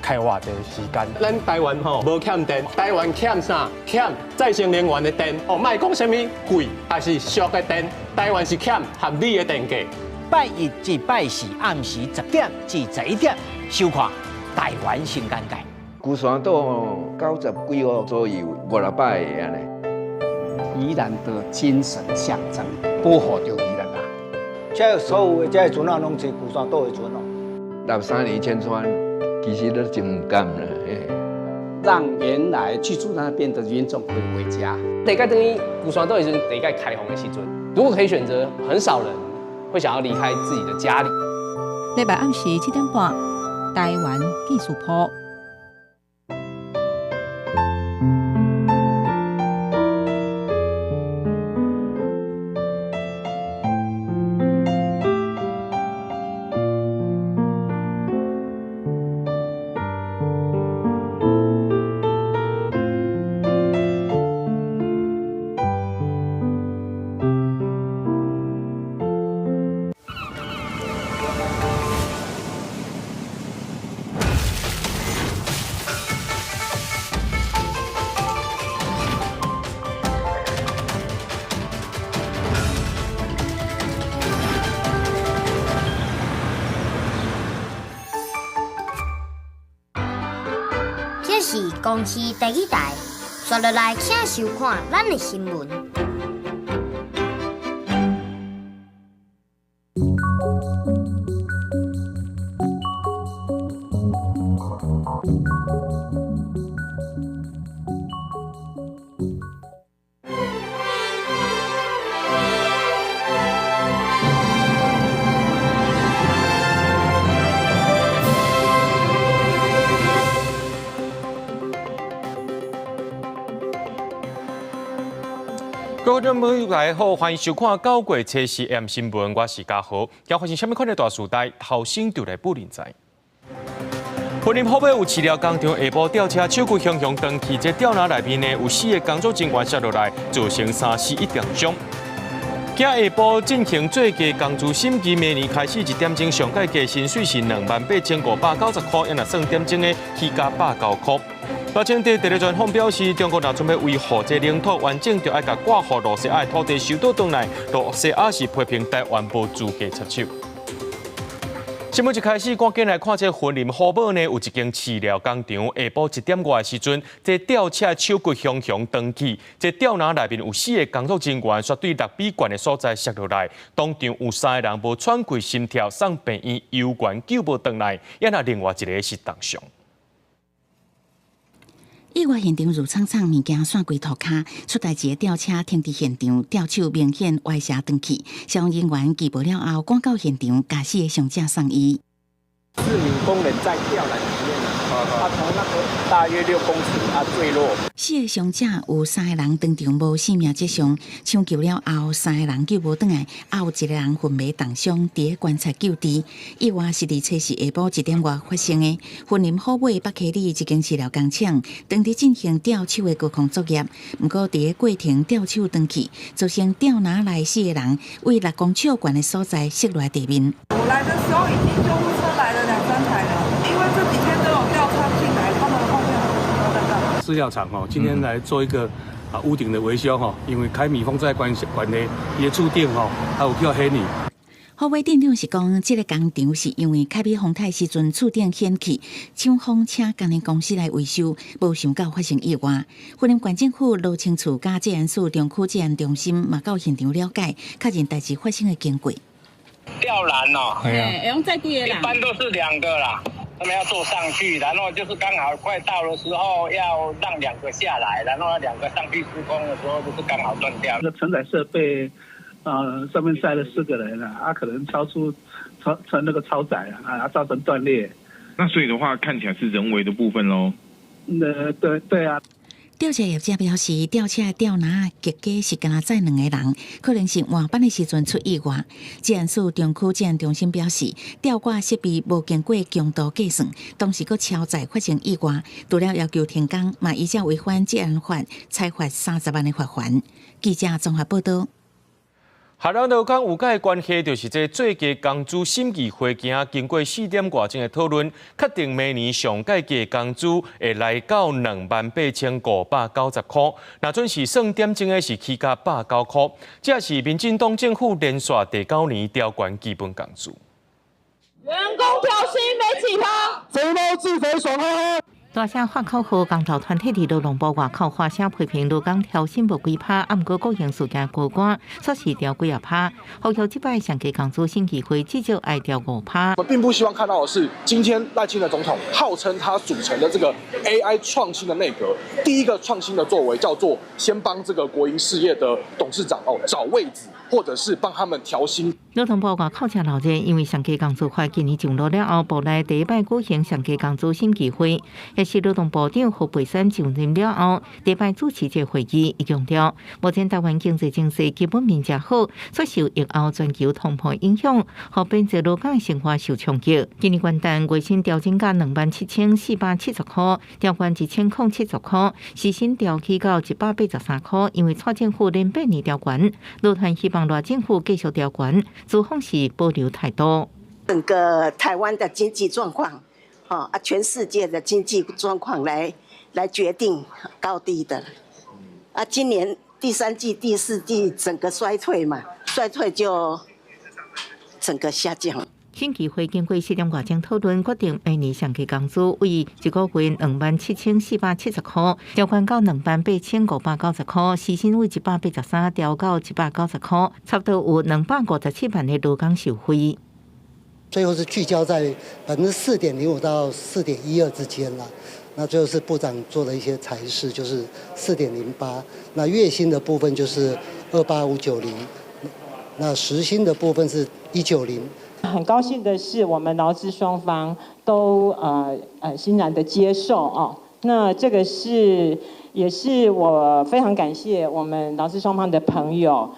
開偌濟時間。咱台灣吼無欠電，台灣欠啥？欠再生能源的電。哦，莫講啥物貴，抑是俗的電，台灣是欠合理的電價。拜一至拜四暗時10點至11點，收看台灣新眼界。龜山島90幾號左右，56百个按呢。宜蘭的精神象徵，保護著宜蘭啊！這所有的這船仔攏坐龜山島的船哦。63年遷川，其實都真毋甘啦。讓原來居住那邊的民眾可以回家。地蓋等於龜山島時陣地蓋開放的時陣，如果可以選擇，很少人會想要離開自己的家裡。禮拜暗時7點半，台灣記事簿。這是公視第二台，紲落來請收看咱的新聞。各位觀眾朋友，大家好，歡迎收看《九月七四 M 新聞》，我是嘉豪。今發生啥物款的大事代？頭先就來報您知。雲林虎尾有飼料工廠下晡吊車手骨雄雄斷去，這吊籃內面呢有四個工作人員摔落來，造成三死一重傷。今下晡進行最低工資審議，明年開始1點鐘上蓋加薪水是28,590塊，若算點鐘的起加109塊。賴清德佇咧專訪表示，中國若準備維護這領土完整，就愛共掛予露西亞的土地收倒轉來。露西亞是批評台灣無資格插手。新聞一開始，趕緊來看這雲林虎尾呢，有一間飼料工廠，下晡1點外的時陣，這吊車手骨雄雄斷去，這吊籃內面有四個工作人員，煞對6米懸的所在摔落來，當場有三個人無喘氣心跳，送病院猶原救無轉來，也若另外一個是重傷。意外現場挐氅氅，物件散規塗跤，出代誌的吊車停佇現場，吊手明顯歪斜斷去。消防人員緝無了後，趕到現場，共四個傷者送醫。四名工人在吊籃裡面，他從那個大約6公尺啊墜落。四個傷者有三個人當場無生命跡象，搶救了後三個人救無轉來，還有一個人昏迷重傷，佇咧觀察救治。意外是佇初四下晡1點外發生的。雲林虎尾北溪里一間飼料工廠，當佇進行吊手的高空作業，毋過佇咧過程吊手斷去，造成吊籃內四個人為6公尺懸的所在摔落地面。我來的時候已經救護車來了兩三台了，因為這幾天都有吊車進來，他們後面都在幹。飼料廠哦，今天來做一個屋頂的維修吼，因為開米風災關係關係，伊的厝頂吼還有叫黑泥。虎尾鎮長是講，這個工廠是因為開米風颱時陣厝頂掀起，廠方請工人公司來維修，無想到發生意外。雲林縣政府羅清處佮治安署中區治安中心嘛到現場了解，確認代誌發生的經過。吊籃哦，一般都是兩個啦，他們要坐上去，然後就是剛好快到的時候要讓兩個下來，然後兩個上去施工的時候就是剛好斷掉。那承載設備，上面載了四個人啊，可能超出超超那個超載啊，造成斷裂。那所以的話，看起來是人為的部分嘍。那對對啊。吊車業者表示，吊車吊籃結果是干焦載兩個人，可能是換班的時陣出意外。治安署中區治安中心表示，吊掛設備無經過強度計算，當時閣超載發生意外，除了要求停工，嘛依照違反治安法，裁罰30萬的罰鍰。記者綜合報道。和咱勞工有蓋關係，就是這最低工資審議會經過4點外鐘的討論，確定明年上蓋低工資會來到28,590箍。若準是算點鐘的是起加109箍。這是民進黨政府連續第九年調懸基本工資。員工調薪沒幾趴，肥貓自肥爽呵呵。大聲喊口號，工頭團體佇勞動部外口發聲批評勞工調薪無幾趴，啊，毋過國營事業高官煞是調幾仔趴。呼籲這擺上低工資審議會至少愛調5趴。我們並不希望看到的是，今天賴清德總統號稱他組成的這個 AI 創新的內閣，第一個創新的作為叫做先幫這個國營事業的董事長哦找位置，或者是幫他們調薪。勞動部外口誠鬧熱，因為上低工資法今年上路了後，部內第一擺舉行上低工資審議會，也是勞動部長何佩珊上任了後，第一擺主持這個會議，伊強調，目前台灣經濟情勢基本面誠好，卻受疫後全球通膨影響，予變做勞工生活受衝擊。今年元旦月薪調整到27,470箍，調懸1070箍，時薪調起到183箍。因為蔡政府連8年調懸，勞團希望賴政府繼續調懸。做方是保留態度。整個台灣的經濟狀況，啊，全世界的經濟狀況來決定高低的。啊，今年第三季、第四季整個衰退嘛，衰退就整個下降。審議會經過4點外鐘討論，決定明年上低工資為一個月27,470箍，調懸到28,590箍，時薪為183調到190箍，差不多有257萬的勞工受惠。最後是聚焦在4.05%到4.12之間啦。那最後是部長做了一些裁示，就是4.08。那月薪的部分就是28590，那時薪的部分是190。很高興的是，我們勞資雙方都欣然的接受哦。那這個是也是我非常感謝我們勞資雙方的朋友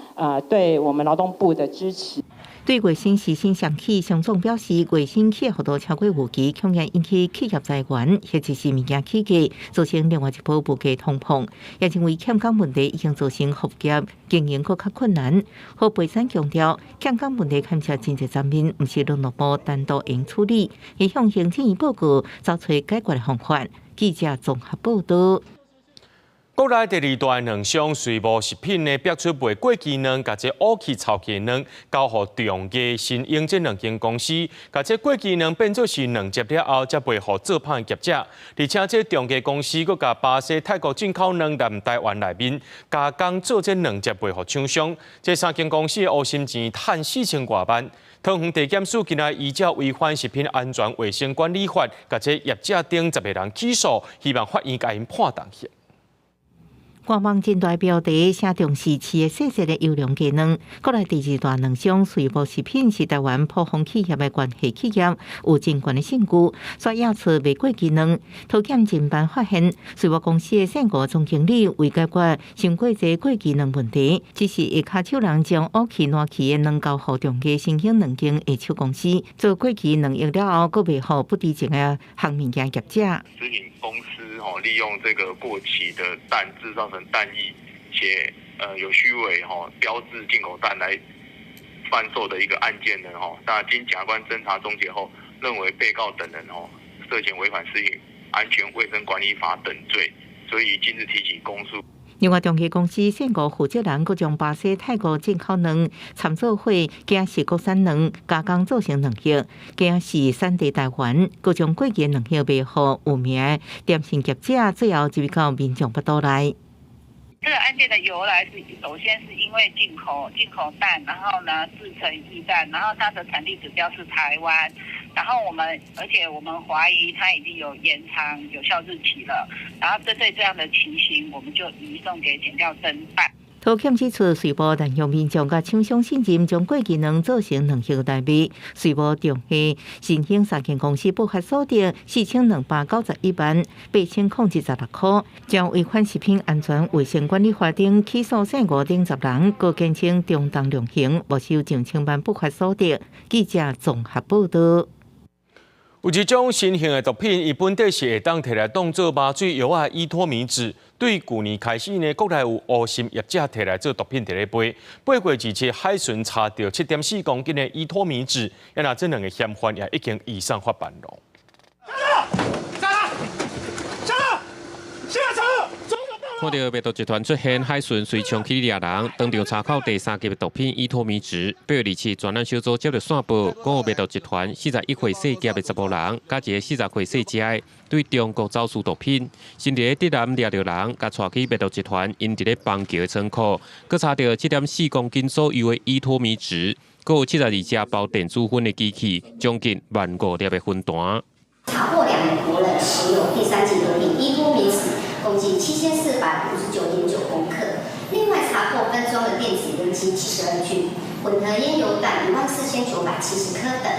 對我們勞動部的支持。對月薪時薪上起，商總表示月薪起幅度超過預期，恐驚引起企業裁員或者是物件起價，造成另外一波物價通膨。也認為欠工問題已經造成服務業經營閣較困難。何培山強調，欠工問題牽涉真濟層面，毋是勞動部單獨用處理，會向行政院報告，找出解決的方法。記者綜合報道。國內第二大卵商瑞無食品呢，逼出賣過期卵，共這烏氣臭氣卵交予中藝新英這兩間公司，共這過期卵變做是卵汁了後，才賣予做麭業者。而且這中藝公司閣共巴西、泰國進口卵納台灣內面加工做這卵汁賣予廠商。這三間公司的烏心錢趁4000外萬。桃園地檢署今仔依照違反食品安全衛生管理法，共這業者等10個人起訴，希望法院共𪜶判重刑。官網真大標題寫重視飼的細細的優良雞卵，國內第二大卵商瑞無食品是台灣卜蜂企業的關係企業，有真懸的信譽，煞驗出賣過期卵。桃檢偵辦發現，瑞無公司的姓吳總經理為解決傷過濟過期卵問題，指示下跤手人將烏氣爛去的卵交予中藝新興兩間下手公司做過期卵液了後，閣賣予不知情的烘物件業者。食品公司哦，利用這個過期的蛋製造成蛋液，且有虛偽吼標誌進口蛋來販售的一個案件呢吼，那經檢察官偵查終結後，認為被告等人吼涉嫌違反食品安全衛生管理法等罪，所以今日提起公訴。另外，中藝公司姓吳負責人閣將巴西、泰國進口卵摻做伙，驚是國產卵加工做成卵液，驚是產地台灣，閣將過期卵液賣予有名的點心業者，最後入去到民眾腹肚內。這個案件的由來是，首先是因為進口蛋，然後呢製成液蛋，然後它的產地指標是台灣，然後我們而且我們懷疑它已經有延長有效日期了，然後針對這樣的情形，我們就移送給檢調偵辦。桃檢指出，瑞無濫用民眾佮廠商信任，將過期卵做成卵液來賣。瑞無中藝新興三間公司不法所得4291萬8016箍，將違反食品安全衛生管理法等起訴姓吳等10人，閣減輕中重量刑，沒收上千萬不法所得。記者綜合報道。有一種新型的毒品，伊本底是會當提來當做麻醉藥仔依托咪酯。對舊年開始呢，國內有烏心業者提來做毒品佇咧賣。八月27海巡查著7.4公斤的依托咪酯，啊若這兩個嫌犯也已經移送法辦咯。下下車！看著滅毒集團出現，海巡隨衝去掠人，當場查扣第三級的毒品依托咪酯。8月27，專案小組接著線報，講有滅毒集團41歲細業的查埔人，佮一个40歲細隻對中國走私毒品，先佇咧竹南掠著人，共帶去滅毒集團𪜶佇咧邦橋的倉庫，閣查著7.4公斤左右的依托咪酯，閣有72隻包電子薰的機器，將近1.5萬粒的薰彈。查獲兩名國人持有第三級毒品依托咪酯，共計7459.9公克。另外查獲分裝的電子菸機72具，混合菸油彈14,970顆等。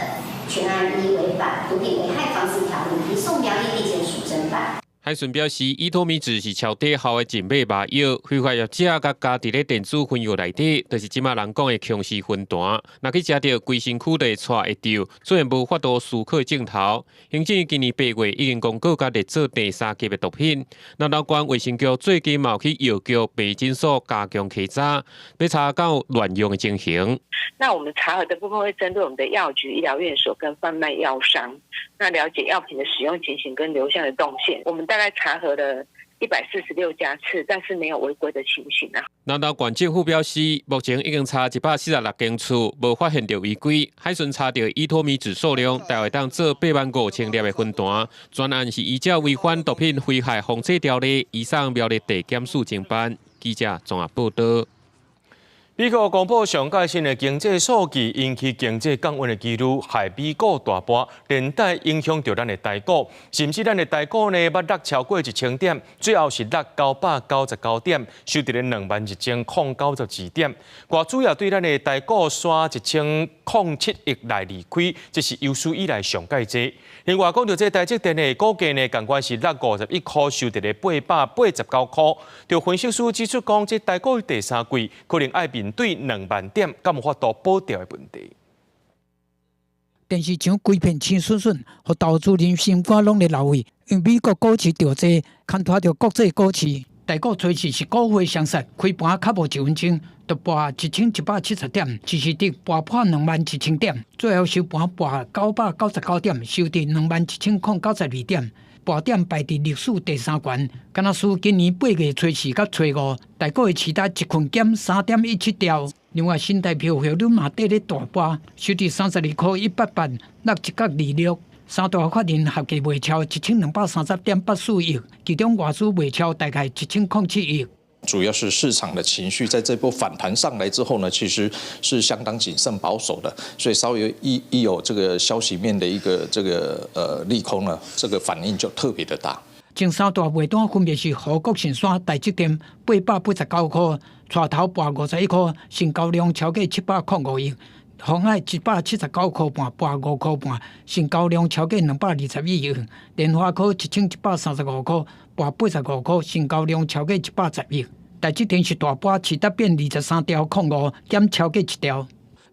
全案依違反毒品危害防制條例，移送苗栗地檢署偵辦。海巡表示，依托咪酯是超低效的靜脈麻藥，非法業者共加佇咧電子薰藥內底，就是這馬人講的強勢薰彈。若去食著，規身軀都會掣會著，雖然無法度思考症頭。行政院今年8月已經公告共列做第三級的毒品。南投縣衛生局最近嘛有去藥局、病診所加強稽查，欲查敢有亂用的情形。那我們查核的部分會針對我們的藥局、醫療院所跟販賣藥商，那了解藥品的使用情形跟流向的動線。我們大概查核了146家次，但是沒有違規的情形啊。南投縣政府表示，目前已經查146間厝，無發現著違規。海巡查著依托咪酯數量，大約當做8.5萬粒的薰彈。全案是依照違反毒品危害防制條例，移送苗栗地檢署偵辦。記者綜合報道。美國公布上蓋新的經濟數據，引起經濟降溫的幾率，害美股大跌，連帶影響著咱的台股，甚至咱的台股呢，捌落超過1000點，最後是落999點，收佇咧21,092點。外資也對咱的台股徙1007億來離開，這是有史以來上蓋濟。另外，講著這台積電的股價呢，仝款是落51塊，收佇咧889塊。就分析師指出講，這台股第三季可能愛面對2萬點，敢有法度保著的問題。電視牆規片青筍筍，予投資人心肝攏咧流血。因為美國股市著濟，牽拖著國際股市。台股初時是股匯雙殺，開盤較無一分鐘就跋1170點，一時直跋破21,000點，最後收盤跋999點，收佇21,092點。跋點排佇歷史第三懸，敢若輸今年8月初四佮初五，台股的市值一困減3.17兆。另外，新台票匯率嘛綴咧大跋，收佇32箍188，落1角26。三大法人合計賣超1230.84億，其中外資賣超大概1007億。主要是市場的情緒在這波反彈上來之後呢，其實是相當謹慎保守的，所以稍微一有這個消息面的一個這個利空呢，這個反應就特別的大。前三大賣單分別是護國神山、台積電889塊，帶頭跋51塊，成交量超過705億；鴻海179塊半，跋5塊半，成交量超過221億；聯發科1135塊，跋85塊，成交量超過110億。台積電是大跋，市值變23兆05，減超過1兆。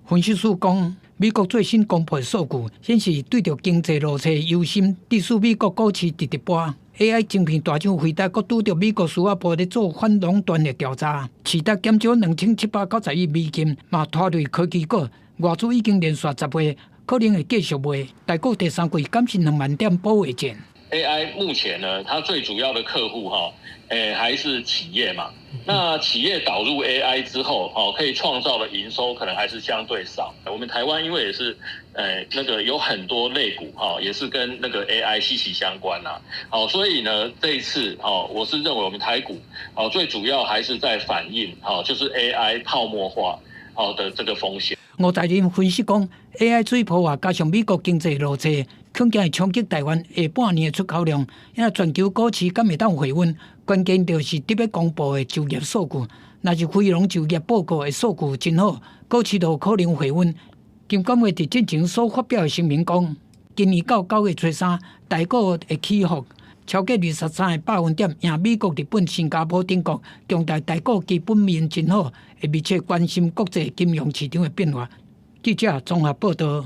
分析師講，美國最新公布的數據顯示，對著經濟落差憂心，致使美國股市直直跋。AI 晶片大廠輝達閣拄著美國司法部咧做反壟斷的調查，市值減少2790億美金，嘛拖累科技股。外資已經連續10月可能會繼續賣。台股第三季敢是2萬點保衛戰。 AI 目前呢，它最主要的客戶哈，還是企業嘛。那企業導入 AI 之後，可以創造的營收可能還是相對少。我們台灣因為也是，那個有很多類股哈，也是跟那個 AI 息息相關啦。好，所以呢，這一次哈，我是認為我們台股，最主要還是在反映，就是 AI 泡沫化，好的這個風險。吳大仁分析講，AI 水泡啊，加上美國經濟落差，恐驚會衝擊台灣下半年的出口量。因為全球股市敢會當回穩，關鍵就是佇欲公布的就業數據。若是非農就業報告的數據真好，股市就可能回穩。金管會佇進前所發表的聲明講，今年到9月初3，台股的起伏超過23個百分點，贏美國、日本、新加坡等國，強調台股基本面真好，會密切關心國際金融市場的變化。記者綜合報道。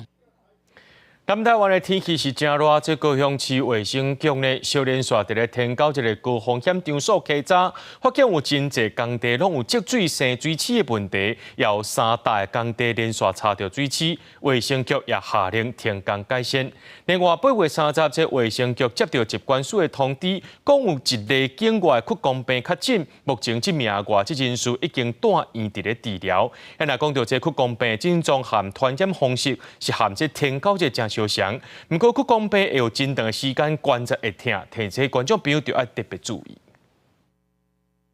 南台灣的天氣是誠熱，這高雄市衛生局呢，小連續佇咧天狗這個高風險場所稽查，發現有真濟工地攏有積水生水螄的問題，也有三大工地連續查著水螄，衛生局也下令停工改善。另外，8月30，這衛生局接著疾管署的通知，講有一例境外屈光病確診，目前這名外籍人士已經住院佇咧治療。若講著這屈光病症狀和傳染方式是和這天狗熱誠相像，毋過屈光病會有真長的時間關節會疼，提醒觀眾朋友著愛特別注意。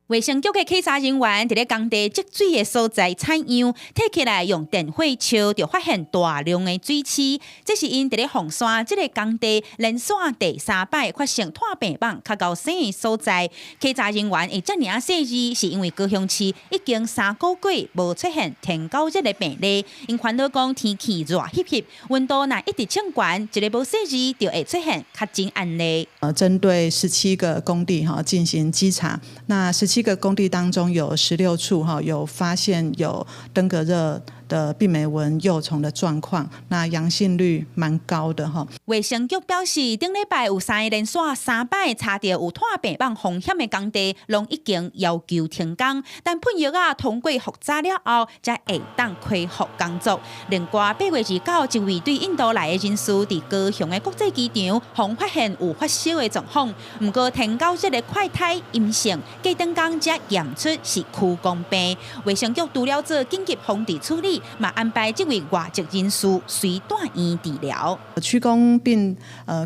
衛生局的稽查人員佇咧工地積水的所在採樣，提起來用電火燒，就發現大量的水螄。這是𪜶佇咧鳳山這个工地連續第三擺發現湠病蠓較𠢕生的所在。稽查人員會遮爾仔細緻，是因為高雄市已經3個月無出現天狗熱的病例。𪜶煩惱講天氣熱翕翕，溫度若一直衝懸，一个無細緻就會出現確診案例。針對17個工地哈進行稽查，那17個工地當中有16處哈有發現有登革熱的病媒蚊幼蟲的狀況，那陽性率蠻高的哈。衛生局表示，頂禮拜有三个連續三擺查著有湠病蠓風險的工地，攏已經要求停工，但噴藥仔通過複查了後，才會當恢復工作。另外，8月29，一位對印度來的人士佇高雄的國際機場，予發現有發燒的狀況，毋過天狗熱的快篩陰性，隔轉工才驗出是屈光病。衛生局除了做緊急防治處理，嘛安排這位外籍人士隨住院治療。屈光病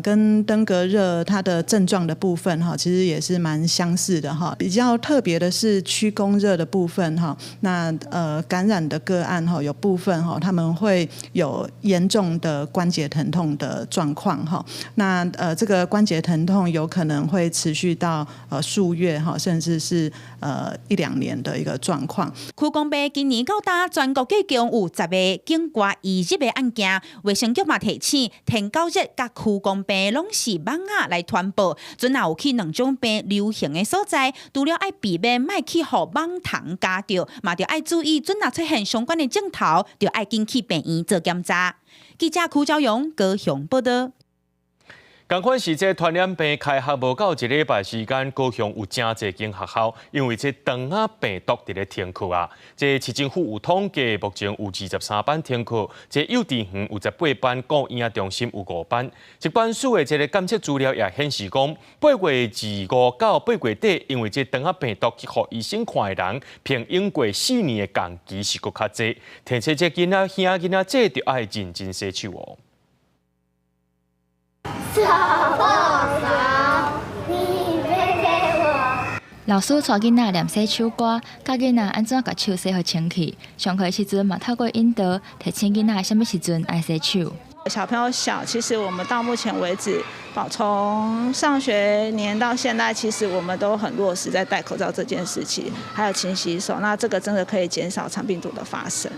跟登革熱它的症狀的部分哈，其實也是蠻相似的哈。比較特別的是屈光熱的部分哈，那感染的個案哈，有部分哈他們會有嚴重的關節疼痛的狀況哈。那這個關節疼痛有可能會持續到數月哈，甚至是一兩年的一個狀況。屈光病今年到今全國計共有10个境外移入的案件，衛生局嘛提醒，天狗熱佮屈光病攏是蠓仔來傳播，陣若有去兩種病流行的所在，除了愛避免莫去予蠓蟲咬著，嘛著愛注意，陣若出現相關的症頭，著愛緊去病院做檢查。記者柯昭勇高雄報導。仝款是這傳染病開學無夠一禮拜時間，高雄有誠濟間學校因為這腸仔病毒佇咧停課啊。這市政府有統計，目前有23班停課，這幼稚園有18班，顧嬰仔中心有五班。疾管署的這个監測資料也顯示講，8月25到8月底，因為這腸仔病毒去予醫生看的人，平均過4年的仝期是閣較濟。提醒這囡仔兄囡仔姊，著愛認真洗手哦。手你別給我。老師帶囡仔念洗手歌，教囡仔按怎共手洗予清氣。上課時陣嘛透過引導，提醒囡仔啥物時陣愛洗手。小朋友小，其實我們到目前為止，從上學年到現在，其實我們都很落實在戴口罩這件事情，還有勤洗手。那這個真的可以減少腸病毒的發生。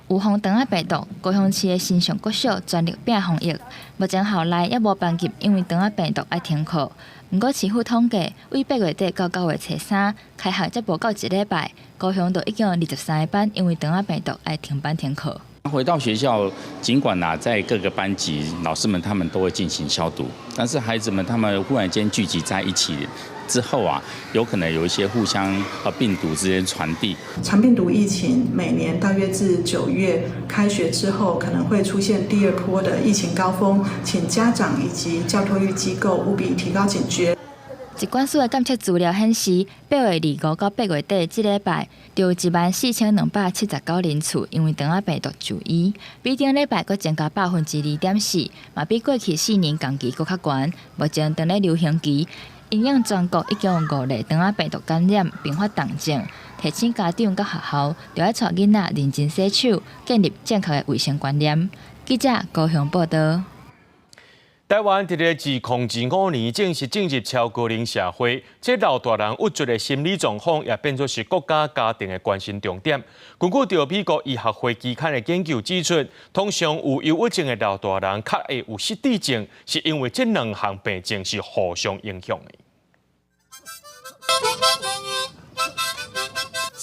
預防腸仔病毒，高雄市的新上國小全力拼防疫。目前校內猶無班級因為腸仔病毒愛停課。毋過市府統計，對8月底到9月初三開學才無夠一禮拜，高雄就已經有23個班因為腸仔病毒愛停班停課。回到學校，儘管啊，在各個班級，老師們他們都會進行消毒，但是孩子們他們忽然間聚集在一起之後啊，有可能有一些互相病毒之間傳遞。腸病毒疫情每年大約自9月開學之後，可能會出現第二波的疫情高峰，請家長以及教托育機構務必提高警覺。疾管署的監測資料顯示，8月25到8月底這禮拜，就有14,279人次因為腸仔病毒就醫，比頂禮拜閣增加2.4%，嘛比過去4年仝期閣較懸。目前正咧流行期，因應全國已經有五例腸仔病毒感染併發重症，提醒家長佮學校，著愛帶囡仔認真洗手，建立正確的衛生觀念。記者高雄報導。台灣佇咧2025年正式進入超高齡社會，這老大人鬱卒的心理狀況也變作是國家家庭的關心重點。根據著美國醫學會期刊的研究指出，通常有憂鬱症的老大人較會有失智症，是因為這兩項病症是互相影響的。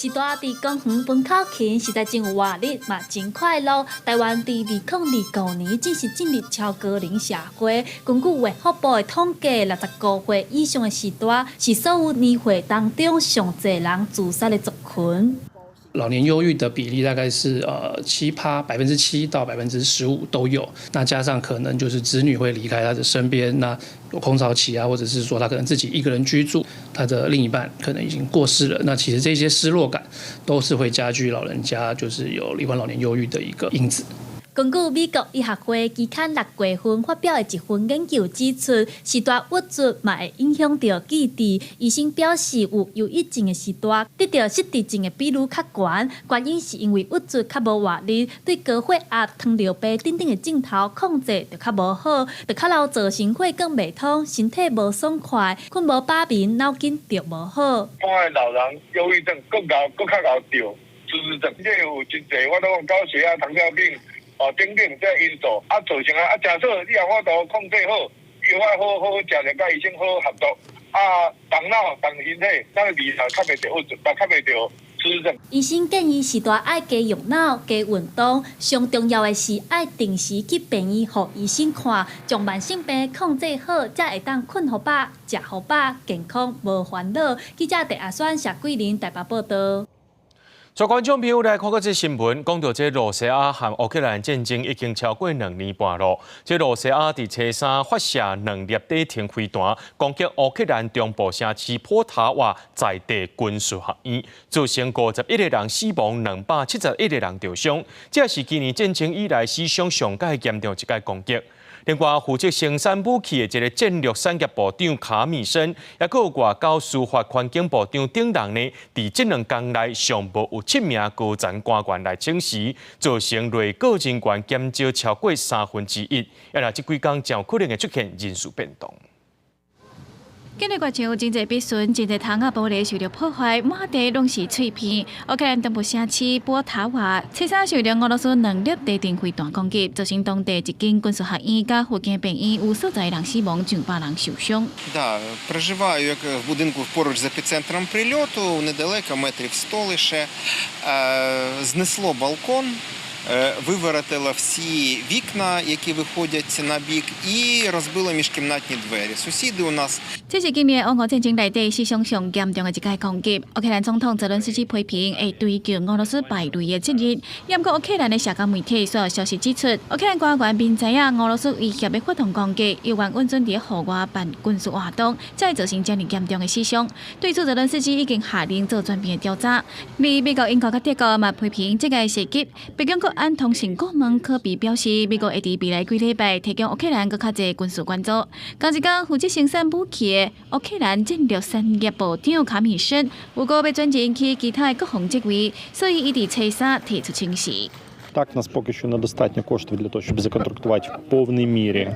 時大佇公園分口琴，實在真有活力，嘛真快樂。臺灣佇2025年正式進入超高齡社會。根據衛福部的統計，65歲以上的序大是所有年歲當中上濟人自殺的族群。老年憂鬱的比例大概是7趴，7%到15%都有。那加上可能就是子女會離開他的身邊，那有空巢期啊，或者是說他可能自己一個人居住，他的另一半可能已經過世了。那其實這些失落感都是會加劇老人家就是有罹患老年憂鬱的一個因子。根據美國醫學會期刊6月份發表的一份研究指出，序大鬱卒嘛會影響著記憶。醫生表示，有憂鬱症的序大得著失智症的比率較懸，原因是因為鬱卒較無活力，對高血壓、糖尿病等等的症頭控制就較無好，就較老造成血管袂通，身體無爽快，睏無飽眠，腦筋就無好。看老人憂鬱症閣𠢕閣較𠢕著失智症，這有真濟，我攏講高血壓、糖尿病。哦，等等這因素啊，造成啊啊，假設你若法度控制好，藥愛好好好食，著佮醫生好好合作，啊，動腦動身體，咱未來較袂著鬱卒，較袂著失智症。醫生建議序大愛加用腦、加運動，上重要的是愛定時去病院予醫生看，將慢性病控制好，才會當睏予飽、食予飽，健康無煩惱。記者鄭阿宣、謝桂林台北報道。所以觀眾朋友來看過這新聞，講著這羅西亞和烏克蘭戰爭已經超過2年半囉。這羅西亞佇初三發射兩粒短程飛彈，攻擊烏克蘭中部城市波塔瓦在地軍事學院，造成51個人死亡，271個人受傷。這是今年戰爭以來死傷上蓋嚴重一擺攻擊。另外，負責生產武器的一个戰略產業部長卡米森，抑閣有外交司法環境部長等人呢，佇這兩工內上無有七名高層官員來請辭，造成內閣人員減少超過1/3。啊，若這幾工真有可能會出現人事變動。今日外牆真濟篦損，真濟窗仔玻璃受著破壞，滿地攏是碎片。烏克蘭東部城市波塔瓦，初三受著俄羅斯兩粒地陣飛彈攻擊，造成當地一間軍事學院佮附近病院有數十人死亡，上百人受傷。 Да, проживаю як в будинку поруч з епіцентром прильоту, недалеко, метрів 100 лише. Знесло балкон, виворотило всі вікна, які виходять на бік, і розбило міжкімнатні двері. Сусіди у нас 這是今年烏俄戰爭內底死傷上嚴重的一擺攻擊。烏克蘭總統澤倫斯基批評會追究俄羅斯敗類的責任。毋過烏克蘭的社交媒體所有消息指出，烏克蘭官員明知影俄羅斯威脅欲發動攻擊，猶原允准佇戶外辦軍事活動，才會造成遮爾嚴重的死傷。對此，澤倫斯基已經下令做全面的調查。而美國、英國佮德國嘛批評這个襲擊。白宮國安通訊顧問科比表示，美國會佇未來幾禮拜提供烏克蘭閣較濟軍事援助。仝一工負責生產武器的烏克蘭戰略產業部長卡米森，有講欲轉任去其他的國防職位，所以伊佇初三提出請辭。 Так, у нас поки що недостатньо коштів для того, щоб законтрактувати в повній мірі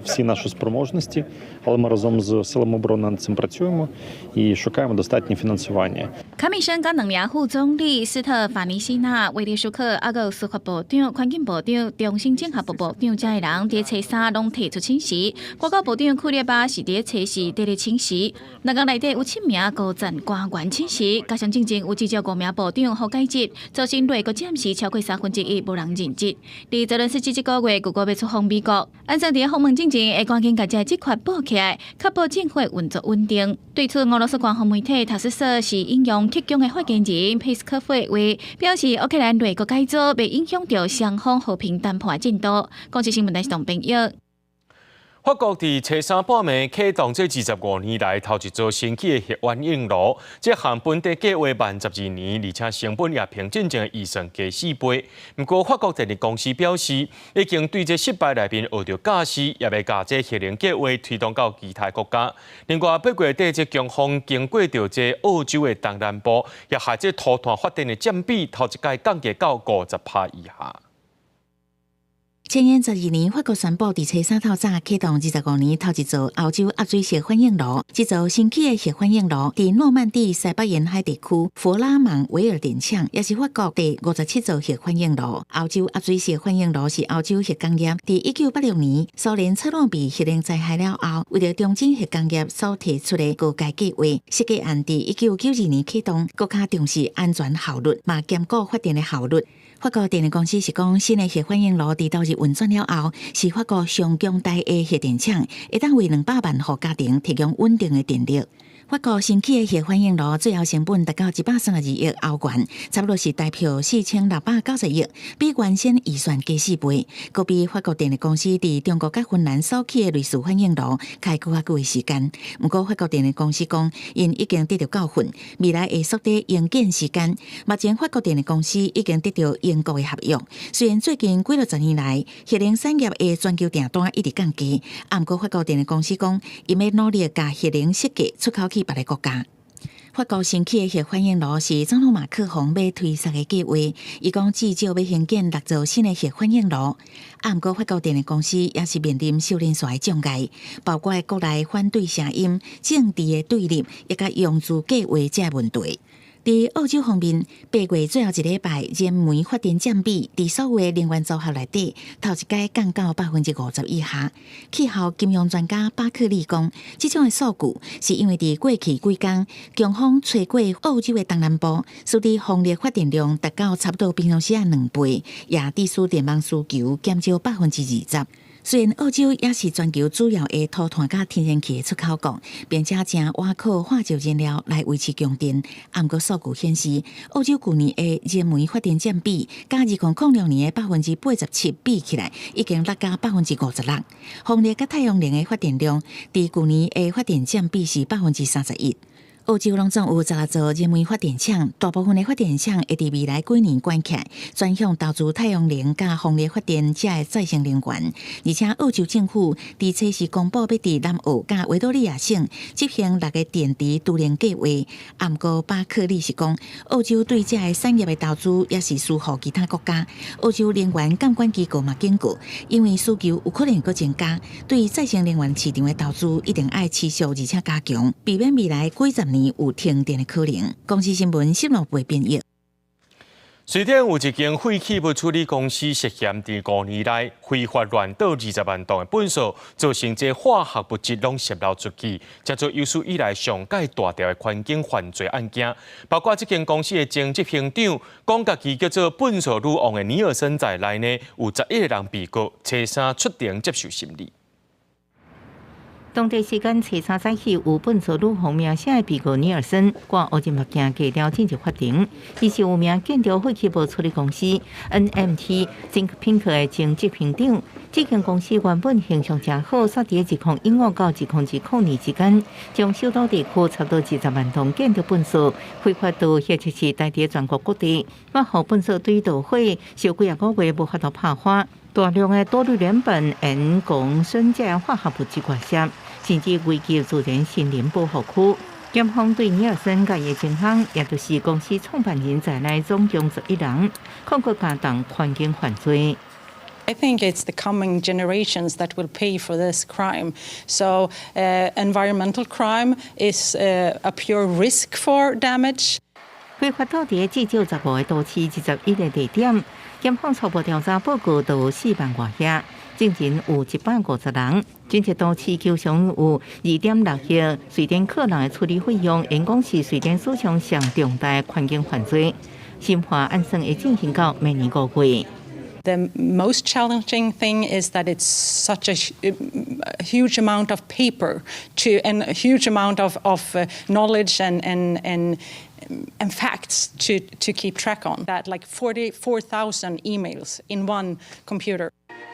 всі наші спроможності, але ми разом з силами оборони над цим працюємо і шукаємо достатнє фінансування. 卡米森佮兩名副總理斯特法尼西納、維列舒克，抑閣有司法部長、環境部長、中心整合部部長遮的人，佇初三攏提出請辭。外交部長庫列巴是佇初四佇咧請辭。內閣內底有七名高層官員請辭，加上進前有至少五名部長予解職，造成內閣暫時超過1/3無人任職。佇澤倫斯基這个月，預估欲出訪美國，按算佇訪問進前會趕緊共這職缺補起來，確保政府運作穩定。對此，俄羅斯官方媒體塔斯社是引用克宮的發言人佩斯科夫的話，表示烏克蘭內閣改組袂影響著雙方和平談判進度。公視新聞台是董編譯。法國佇初三半暝啟動這25年來頭一座新起的核反應爐，這項本地計畫慢12年，而且成本也比進前預算加4倍。毋過法國電力公司表示，已經對這失敗內面學著教訓，也欲共這核能計畫推動到其他國家。另外，8月底這強風經過著這澳洲的東南部，也害這塗炭發電的佔比頭一擺降低到50%以下。前年12年，法國宣布佇初三透早啟動25年頭一座歐洲壓水式反應爐。這座新起的核反應爐佇諾曼底西北沿海地區弗拉芒維爾電廠，也是法國第57座核反應爐。歐洲壓水式反應爐是歐洲核工業佇1986年蘇聯車諾比核能災害了後，為著重振核工業所提出的高階計劃。設計案佇1992年啟動，閣較重視安全效率，嘛兼顧發電的效率。法國電力公司是講，新的核反應爐佇投入運轉了後，是法國上強大的核電廠，會當為200萬戶家庭提供穩定的電力。法國新起的核反應爐最後成本達到132億歐元，差不多是台幣4690億，比原先預算加4倍，閣比法國電力公司佇中國佮芬蘭所起的類似反應爐開閣較久的時間。毋過法國電力公司講，𪜶已經得到教訓，未來會縮短營建時間。目前法國電力公司已經得到英國的合約。雖然最近幾落十年來，核能產業的全球訂單一直降低，毋過法國電力公司講，𪜶欲努力共核能設計出口去別个國家。法國新起的核反應爐是總統馬克宏欲推捒的計劃，伊講至少欲興建六座新的核反應爐。啊，毋過法國電力公司也是面臨燒連紲的障礙，包括國內反對聲音、政治的對立，以及融資計劃這問題。佇澳洲方面，8月最後一禮拜，燃煤發電佔比佇所有的能源組合內底，頭一擺降到50%以下。氣候金融專家巴克利講，這種的數據是因為佇過去幾工，強風吹過澳洲的東南部，使得風力發電量達到差不多平常時的2倍，也致使電網需求減少20%。雖然澳洲也是全球主要的塗炭佮天然氣的出口國，並且誠倚靠化石燃料來維持供電，毋過數據顯示，澳洲舊年的燃煤發電佔比，佮2006年的87%比起來，已經落到56%。風力佮太陽能的發電量，佇舊年的發電佔比是31%。澳洲攏總有16座燃煤發電廠，大部分的發電廠會佇未來幾年關起來，轉向投資太陽能佮風力發電這个再生能源。而且澳洲政府佇初時公布欲佇南澳佮維多利亞省執行六个電池儲能計劃，毋過巴克利是講，澳洲對這个產業的投資也是輸予其他國家。澳洲能源監管機構嘛警告，因為需求有可能閣增加，對再生能源市場的投資一定愛持續而且加強，避免未來幾十年有停電的可能。公視新聞新聞部編譯。瑞典有一間廢棄物處理公司涉嫌佇5年內非法亂倒20萬噸的糞埽，造成這化學物質攏洩漏出去，這做有史以來上蓋大條的環境犯罪案件。包括這間公司的前執行長，講家己叫做糞埽女王的尼爾森在內呢，有11個人被告，初三出庭接受審理。當地時間初三早起，有糞埽女王名聲的被告尼爾森，掛烏金目鏡低調進入法庭。伊是有名建築廢棄物處理公司 NMT Think Pink 的前執行長。這間公司原本形象誠好，煞佇2015到2020年之間，將首都地區差不多20萬噸建築糞埽非法倒，或者是帶佇全國各地，予糞埽堆著火，燒幾仔個月無法度拍花。大量的多氯聯苯、鹽、汞、酸這化學物質外洩，甚至危及自然森林保護區。檢方對尼爾森佮伊前翁，也就是公司創辦人在內，總共11人，控告加重環境犯罪。 I think it's the coming generations that will pay for this crime. So, environmental crime is a pure risk for damage. 非法倒佇至少15個都市、21個地點，檢方初步調查報告都有4萬外頁，證人有150人。這個都市求償有2.6億瑞典克朗的處理費用，𪜶講是瑞典史上上重大環境犯罪。審判按算會進行到明年5月。 The most challenging thing is that it's such a huge amount of paper to and a huge amount of knowledge and facts to keep track on. That like 44,000 emails in one computer.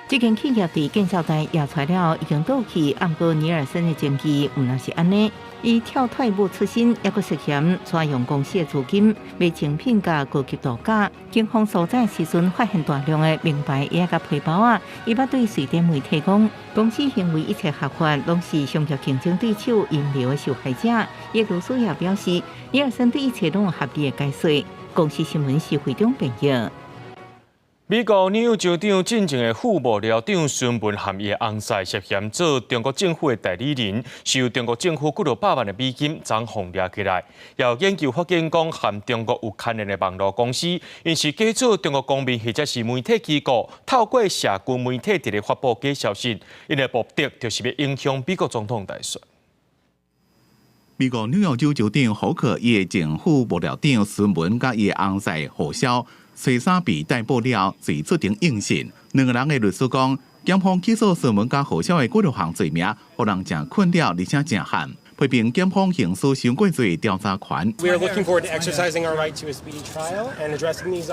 這間企業佇建設台驗出了已經倒去，毋過尼爾森的證據毋若是按呢。伊跳脫舞出身，猶閣涉嫌挪用公司的資金買精品佮高級度假。警方搜查時陣發現大量的名牌藥佮皮包仔。伊捌對瑞典媒體講，公司行為一切合法，攏是商業競爭對手陰謀的受害者。伊律師也表示，尼爾森對一切攏有合理的解釋。公視新聞是會長編譯。美國紐約州長進前的副幕僚長孫文和伊的翁婿涉嫌做中國政府的代理人，收中國政府幾落百萬的美金，昨予掠起來。有研究發現講，和中國有牽連的網路公司，𪜶是假做中國公民或者是媒體機構，透過社群媒體佇咧發布假消息，𪜶的目的就是欲影響美國總統大選。美國紐約州州長霍克伊的前副幕僚長孫文佮伊的翁婿何蕭，初三被逮捕了，隨出庭應訊。兩个人的律師講，檢方起訴孫文佮何蕭的幾落項罪名，予人誠困擾，而且誠悍，批評檢方行使傷過濟調查權。 We are looking forward to exercising our right to a speedy trial and addressing these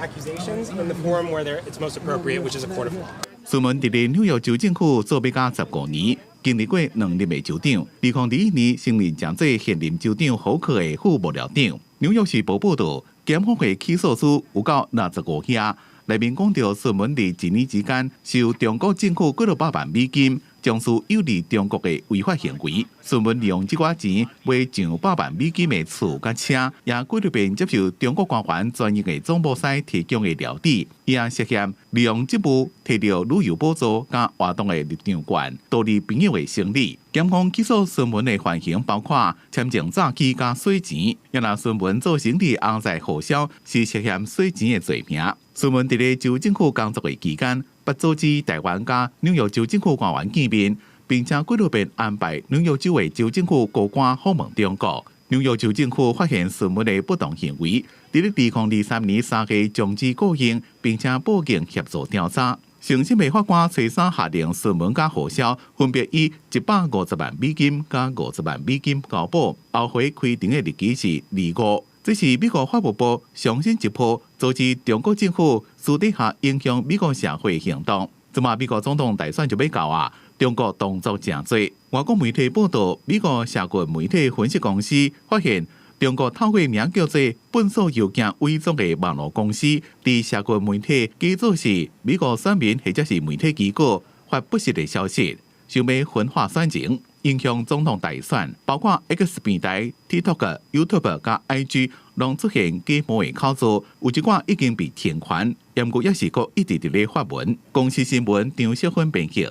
accusations in the forum where it's most appropriate, which is a court of law. 孫文佇咧紐約州政府做欲甲15年，經歷過兩任的州長。2021年升任成做現任州長霍克的副幕僚長。紐約時報報導，檢方的起訴書有夠65頁，內面講著孫文佇一年之間收中國政府幾落百萬美金，從事有利中國的違法行為。孫文利用這寡錢買上百萬美金的厝佮車，也幾落遍接受中國官員專用的總部司提供的料理。伊也涉嫌利用職務提著旅遊補助佮活動的入場券，圖利朋友的生理。檢方起訴孫文的犯行包括簽證詐欺佮洗錢，也若孫文做生理翁婿何蕭是涉嫌洗錢的罪名。孫文佇咧州政府工作的期間，捌組織台灣佮紐約州政府官員見面，並且幾落遍安排紐約州的州政府高官訪問中國。紐約州政府發現孫文的不當行為，佇咧2023年3月終止僱傭，並且報警協助調查。承審的法官初三下令孫文佮何蕭分別以150萬美金佮50萬美金交保，後回開庭的日期是2、5。這是美國法務部上新一波阻止中國政府私底下影響美國社會行動。這馬美國總統大選就欲到啊，中國動作誠濟。外國媒體報道，美國社群媒體分析公司發現，中國透過名叫做“笨手郵件偽裝”的網路公司，佇社群媒體假做是美國選民或者是媒體機構發不實的消息，想欲分化選情，影響總統大選。包括 X 平台、TikTok、YouTube 佮 IG，攏出現假冒的口座，有一寡已經被停權，毋過猶是閣一直佇咧發文。公視新聞張小芬編輯。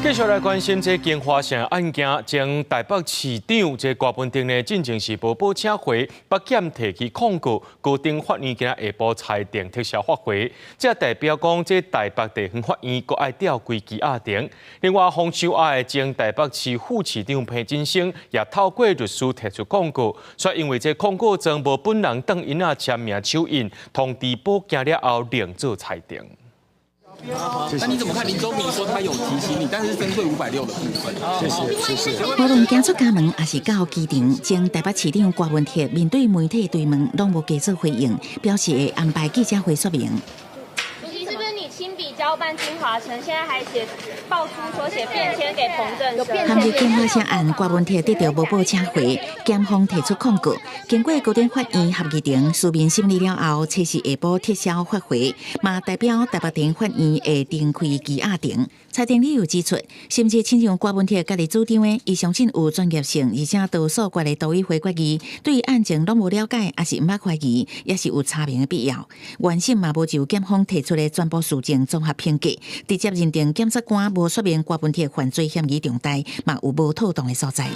繼續來關心這京華城案件，前台北市長這郭文哲呢，進前是無報請回，北檢提起控告，高等法院今仔下晡裁定撤銷發回，這代表講這台北地方法院閣愛調歸羈押庭。另外，洪秀亞的前台北市副市長彭錦聲也透過律師提出控告，卻因為這控告狀無本人當𪜶仔簽名手印，通知補件了後另做裁定。那你怎麼看林宗明說他有提醒你，但是針對560的部分？謝謝，謝謝。無論行出家門，抑是到機場，前台北市長郭文哲面對媒體追問，攏無加做回應，表示會安排記者會說明。主席，是不是你親筆交辦京華城？現在還寫爆出說寫便簽給彭振聲。含入京華城案，郭文哲得著無報請回，檢方提出控告。經過高等法院合議庭書面審理了後，初四下晡撤銷發回，嘛代表台北地法院會重開羈押庭。裁定理由指出，甚至親像郭文哲家己主張的，伊相信有專業性，而且多數決的都議會決議，對案情攏無了解，抑是毋捌懷疑，也是有查明的必要。原審嘛無就檢方提出的全部事證綜合評價，直接認定檢察官無說明郭文哲犯罪嫌疑重大，嘛有無妥當的所在。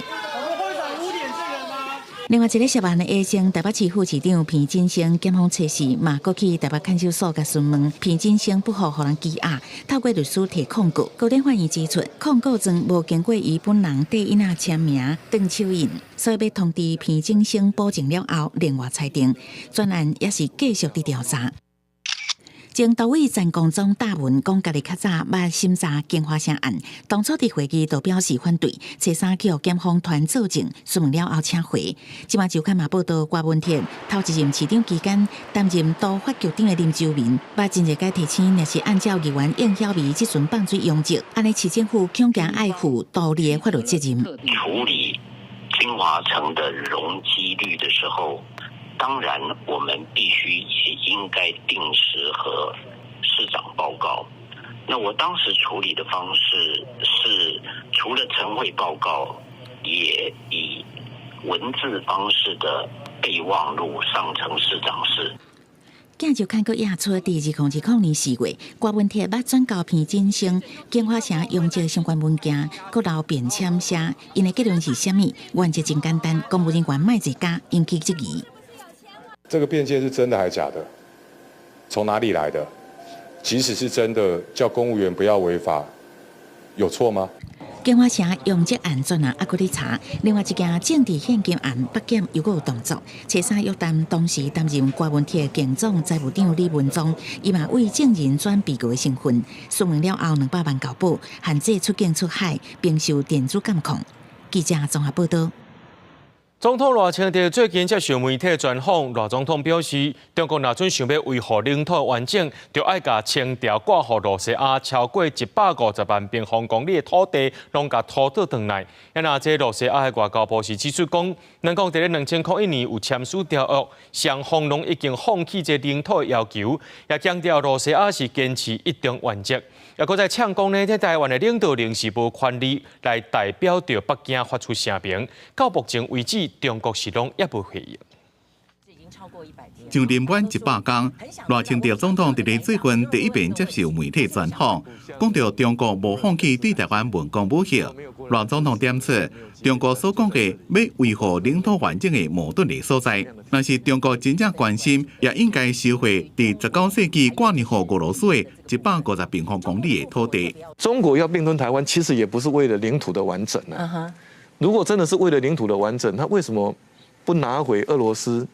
另外一个涉案的前台北市副市長彭錦聲，檢方測試嘛，閣去台北看守所共詢問，彭錦聲不服予人羈押，透過律師提控告。高等法院指出，控告狀無經過伊本人綴印仔簽名、轉手印，所以欲通知彭錦聲補證了後，另外裁定。專案也是繼續佇調查。前主委陳光中答文講，家己較早捌審查京華城案，當初佇會議就表示反對，初三去予檢方傳作證，詢問了後請回。這馬周刊嘛報道，郭文哲頭一任市長期間擔任都發局長的林周明，捌真濟擺提醒，若是按照議員應曉薇這陣放水養殖，按呢市政府恐驚愛負獨立的法律責任。處理京華城的容積率的時候，當然，我們必須也應該定時和市長報告。那我當時處理的方式是，除了晨會報告，也以文字方式的備忘錄上呈市長室。鏡週刊閣掖出，佇2020年4月，郭文鐵捌轉交篇真聲，京華城用這相關文件，閣留便簽寫，𪜶的結論是啥物？原則真簡單，公務人員莫做假，引起質疑。這個便簽是真的還是假的？從哪裡來的？即使是真的，叫公務員不要違法，有錯嗎？京華城楊哲案轉啊，猶閣咧查。另外一件政治獻金案，北檢又閣有動作。初三約談當時擔任郭文鐵警總財務長李文宗，伊嘛為證人轉被告的身份，詢問了後200萬交保，限制出境出海，並受電子監控。記者綜合報道。總統賴清德最近接受媒體專訪，賴總統表示，中國若準想欲維護領土完整，就愛共清朝割予露西亞超過150萬平方公里的土地，攏共討倒轉來。啊，若這露西亞的外交部是指出講，兩國佇咧2001年有簽署條約，雙方攏已經放棄這領土的要求，也強調露西亞是堅持一中原則。也閣再嗆講呢，這台灣的領導人是無權利來代表著北京發出聲明。到目前為止，中國是攏猶無回應。上任滿100天，賴清德總統佇咧最近第一遍接受媒體專訪，講著中國無放棄對台灣文攻武嚇。賴總統點出，中國所講的欲維護領土完整的矛盾的所在，若是中國真正關心，也應該收回佇19世紀割讓予俄羅斯的150平方公里的土地。中國要併吞台灣，其實也不是為了領土的完整啊。如果真的是為了領土的完整，他為什麼不拿回俄羅斯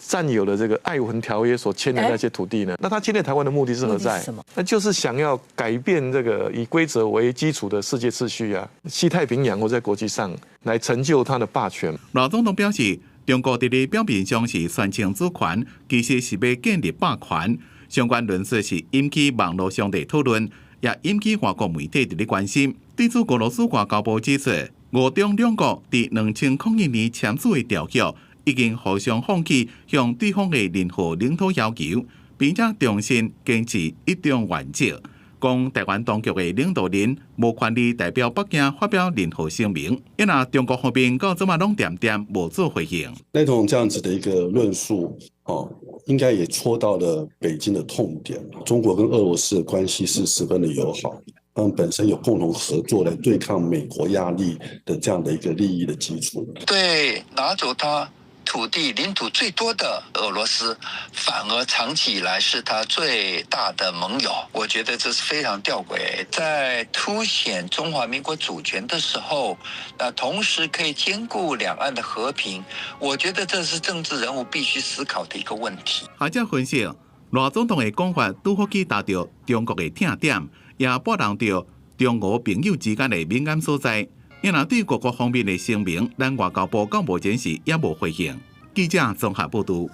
佔有的這個璦琿條約所簽的那些土地呢？那他侵略台灣的目的是何在？那就是想要改變這個以規則為基礎的世界秩序啊，西太平洋或在國際上來成就他的霸權。賴總統表示，中國佇咧表面上是宣稱主權，其實是欲建立霸權。相關論述是引起網路上的討論，也引起外國媒體佇咧關心。對此，俄羅斯外交部指出，俄中兩國佇2001年簽署的條約，已經互相放棄向對方的任何領土要求，並且重申堅持一中原則。講台灣當局的領導人無權利代表北京發表任何聲明。因為中國方面到這馬攏恬恬無做回應。賴總這樣子的一個論述，哦，應該也戳到了北京的痛點。中國跟俄羅斯的關係是十分的友好，他們本身有共同合作來對抗美國壓力的這樣的一個利益的基礎。對，拿走他土地領土最多的俄羅斯，反而長期以來是他最大的盟友。我覺得這是非常吊詭。在凸顯中華民國主權的時候，那同時可以兼顧兩岸的和平。我覺得這是政治人物必須思考的一個問題。學者分析，賴總統的講法拄好去達著中國的痛點，也撥動著中俄朋友之間的敏感所在。因為對各國方面的聲明，咱外交部到目前是猶無回應。記者綜合報導。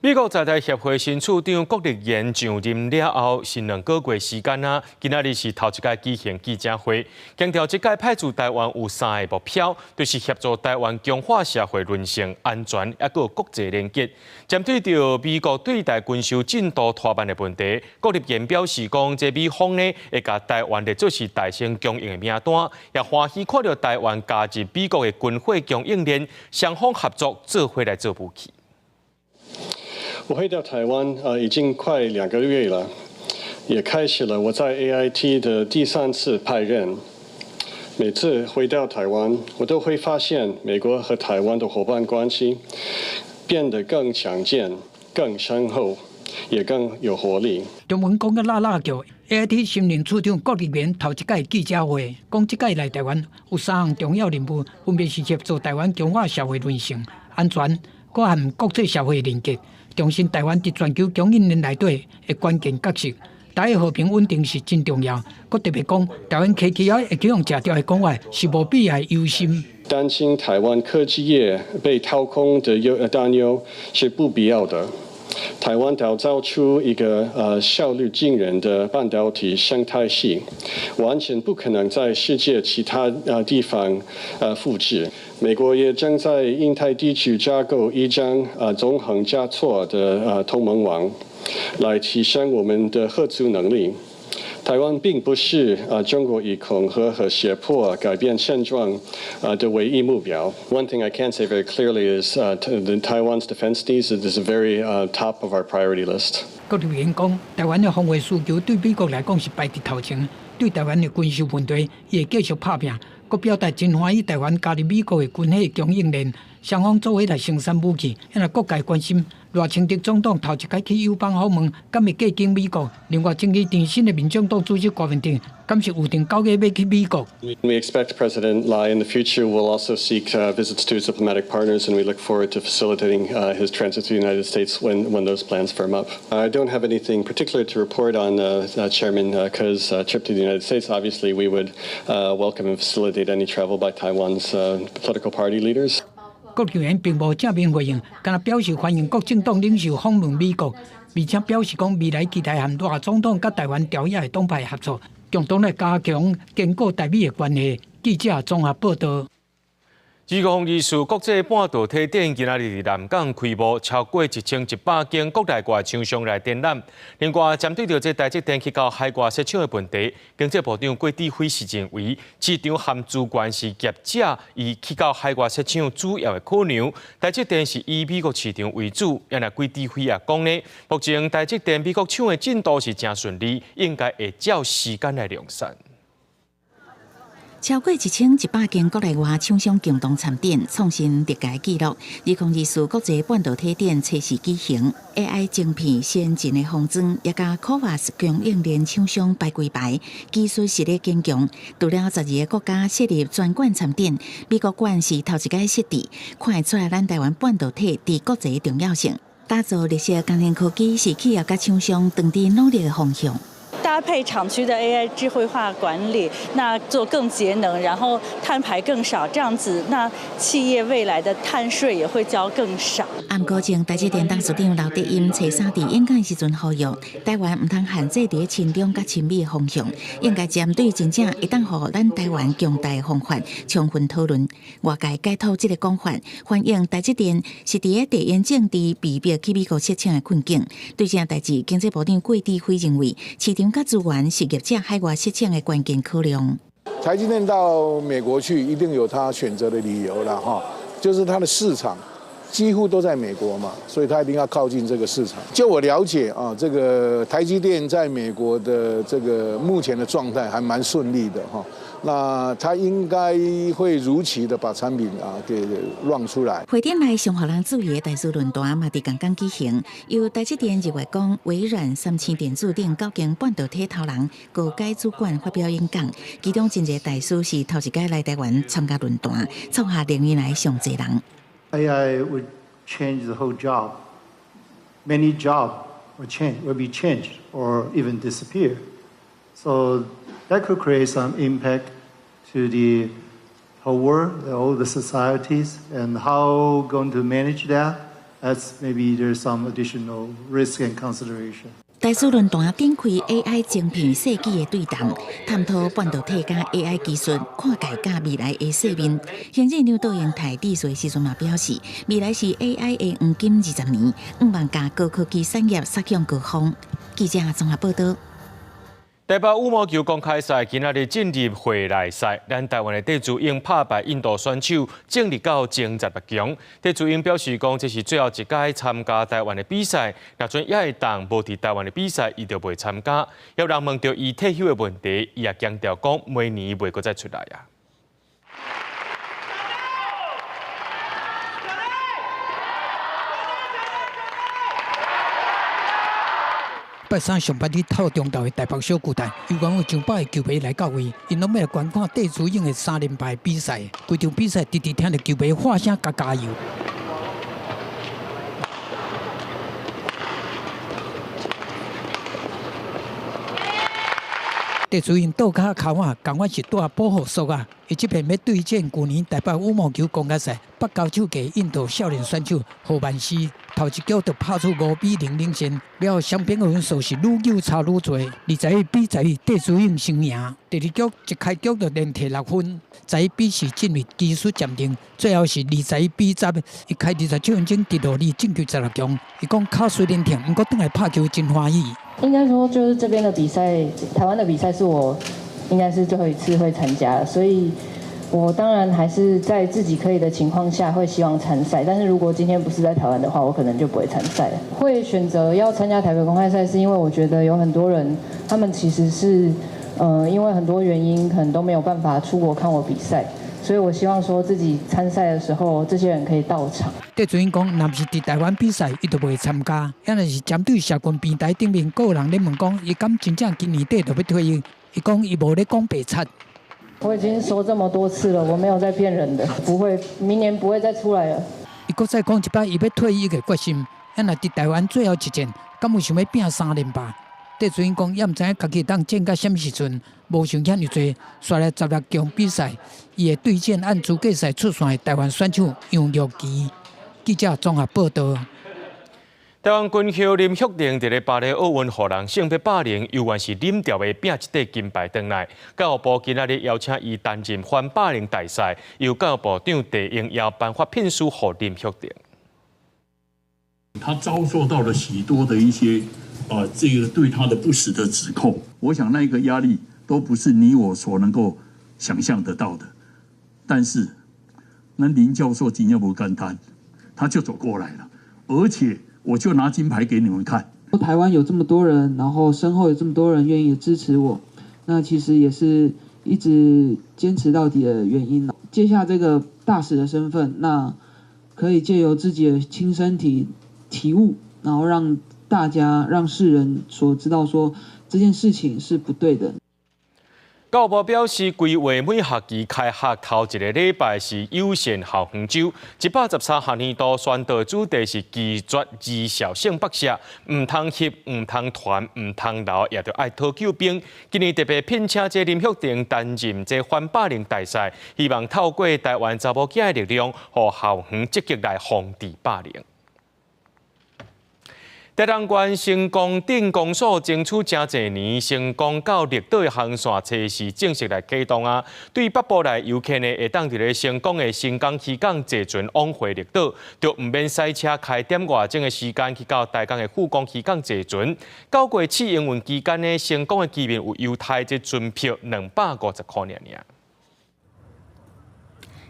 美國在台協會新處長郭立言上任了後，是2個月時間啊，今仔日是頭一擺舉行記者會，強調這屆派駐台灣有三个目標，就是協助台灣強化社會韌性、安全，抑閣國際連結。針對著美國對台軍售進度拖慢的問題，郭立言表示講，這美方呢會共台灣列做是代先供應的名單，也歡喜看著台灣加入美國的軍火供應鏈，雙方合作做伙來做武器。我回到台灣已經快2個月了，也開始了我在 AIT 的第三次派任。每次回到台灣，我都會發現美國和台灣的夥伴關係變得更強健、更深厚，也更有活力。中文講甲辣辣叫，AIT 新任處長郭立言頭一擺記者會，講這擺來台灣有三項重要任務，分別是協助台灣強化社會韌性、安全，閣和國際社會連結。重申台灣佇全球供應鏈內底的關鍵角色，台海和平穩定是真重要。閣特別講，台灣科技仔會去予食著的講法是無必要的憂心。擔心台灣科技業被掏空的擔憂是不必要的。台灣打造出一個效率驚人的半導體生態系，完全不可能在世界其他地方複製。美國也正在印太地區架構一張縱橫交錯的同盟網，來提升我們的嚇阻能力。台灣並不是中國以恐嚇和脅迫改變現狀的唯一目標。One thing I can say very clearly is the Taiwan's defense needs is the very top of our priority list. 國立員講，台灣的防衛需求對美國來講是排佇頭前，對台灣的軍售問題，伊會繼續拍拚。閣表達真歡喜台灣加入美國的軍火供應鏈，雙方做伙來生產武器。若各界關心賴清德總統頭一擺去友邦訪問，敢會過境美國？另外，爭議纏身的民眾黨主席柯文哲，敢是預定9月欲去美國？We expect President Lai in the future will also seek visits to his diplomatic partners, and we look forward to facilitating his transit to the United States when those plans firm up. I don't have anything particular to report on Chairman Kerr's trip to the United States. Obviously, we would welcome and facilitate any travel by Taiwan's political party leaders. 國議員並無正面回應，干焦表示歡迎各政黨領袖訪問美國，而且表示講未來期待和賴總統佮台灣朝野的黨派合作，共同來加強堅固台美的關係。記者綜合報導。2024國際半導體展今仔日佇南港開幕，超過1100間國內外廠商來展覽。另外，針對著這台積電去到海外設廠的問題，經濟部長郭智輝是認為，市場和資源是業者伊去到海外設廠主要的考量。台積電是以美國市場為主，也若郭智輝也講呢，目前台積電美國廠的進度是誠順利，應該會照時間來量產。超過1100間國內外廠商共同參展，創新歷屆紀錄。2024國際半導體展初四舉行，AI 晶片先進的封裝，也佮 CoWoS 供應鏈廠商排規排，技術實力堅強。除了12個國家設立專館參展，美國館是頭一擺設置，看會出來咱台灣半導體佇國際重要性。打造綠色工程科技是企業佮廠商長期努力的方向。搭配廠區的 AI 智慧化管理，那做更節能，然後碳排更少，這樣子，那企業未來的碳稅也會交更少。毋過前台積電董事長劉德音初三佇演講時陣呼籲，台灣毋通限制佇親中佮親美的方向，應該針對真正會當予咱台灣強大的方法，充分討論。外界解讀這個講法，反映台積電是佇咧地緣政治被迫去美國設廠的困境。對這代誌，經濟部長郭智輝認為，市場佮資源是業者海外設廠的關鍵考量。台積電到美國去，一定有他選擇的理由了哈，就是它的市場幾乎都在美國嘛，所以他一定要靠近這個市場。就我了解啊，這個台積電在美國的這個目前的狀態還蠻順利的哈。那他應該會如期的把產品啊給 run 出來。會展內上予人注意的大師論壇嘛，佇仝工舉行，由台積電、日月光、微軟、三星電子等九間半導體頭人高階主管發表演講，其中真濟大師是頭一擺來台灣參加論壇，創下歷年來上濟人。 AI would change the whole job. Many jobs will change, will be changed or even disappear. So that could create some impact to the whole world, all the societies, and how going to manage that? That's maybe there's some additional risk and consideration. 大師論壇展開 AI 晶片世紀的對談，探討半導體佮 AI 技術跨界佮未來的世面。行政院長杜英台致辭時陣嘛表示，未來是 AI 的黃金20年，向望共高科技產業殺向高峰。記者綜合報導。台北羽毛球公開賽今仔日進入會內賽，咱台灣的戴資穎拍敗印度選手，進入到前16強。戴資穎表示講，這是最後一屆參加台灣的比賽，若準也會當無佇台灣的比賽，伊就袂參加。有人問著伊退休的問題，伊也強調講，明年袂閣再出來啊。拜三上班日透中晝的台北小巨蛋，猶原有上百个球迷來到位，𪜶攏欲來觀看戴資穎的三連敗比賽。規場比賽，直直聽著球迷喊聲佮加油。戴資穎倒跤跤腕，仝款是帶保護索仔。伊這遍欲對戰舊年台北羽毛球公開賽北投手嘅印度少年選手何曼斯，頭一局就拍出5比0領先，了後傷兵的分數是愈糾差愈濟，21比11，戴資穎先贏。第二局一開局就連提六分，11比4進入技術暫停，最後是21比10，伊開27分鐘直落裡進球十六強。伊講跤雖然痛，毋過轉來拍球真歡喜。應該說，就是這邊的比賽，台灣的比賽是我應該是最後一次會參加，所以我當然還是在自己可以的情況下會希望參賽。但是如果今天不是在台灣的話，我可能就不會參賽。會選擇要參加台北公開賽，是因為我覺得有很多人，他們其實是，因為很多原因可能都沒有辦法出國看我比賽，所以我希望說自己參賽的時候，這些人可以到場。戴資穎講，若毋是佇台灣比賽，伊就袂參加。抑若是針對社群平台頂面，閣有人咧問講，伊敢真正今年底就欲退役？伊講伊無咧講白賊。我已經說這麼多次了，我沒有在騙人的，不會，明年不會再出來了。伊閣再講一擺，伊欲退役的決心。抑若佇台灣最後一戰，敢有想欲拼三連霸？戴資穎講，也毋知影家己會當戰到啥物時陣，無想遐爾濟，紲來十六強比賽，伊會對戰按資格賽出線的台灣選手楊玉琪。記者綜合報道。台灣軍校林旭定佇咧巴黎奧運，予人性別霸凌，猶原是忍著袂拚這塊金牌轉來。教育部今仔日邀請伊擔任反霸凌大使，由教育部長鄭英耀頒發聘書予林旭定。他遭受到了許多的一些啊，這個對他的不實的指控，我想那個壓力都不是你我所能夠想象得到的。但是，那林教授真正無簡單，他就走過來了，而且我就拿金牌給你們看。台灣有這麼多人，然後身後有這麼多人願意支持我，那其實也是一直堅持到底的原因。接下這個大使的身份，那可以借由自己的親身體悟，然後讓大家、讓世人所知道，說這件事情是不對的。教育部表示，規劃每學期開學頭一个禮拜是友善校園週，113學年度宣導主題是拒絕兒少性剝削，毋通翕、毋通傳、毋通留，也著愛討救兵。今年特別聘請這林旭定擔任這反霸凌大使，希望透過台灣查某囝的力量，予校園積極來防治霸凌。台東縣成功鎮公所爭取誠濟年，成功到綠島的航線，初四正式來啟動啊！對北部來遊客呢，會當佇咧成功的新港漁港坐船往回綠島，就毋免駛車開點外鐘的時間去到台東的富岡漁港坐船。九月試營運期間呢，成功的居民有優待這船票250箍爾爾。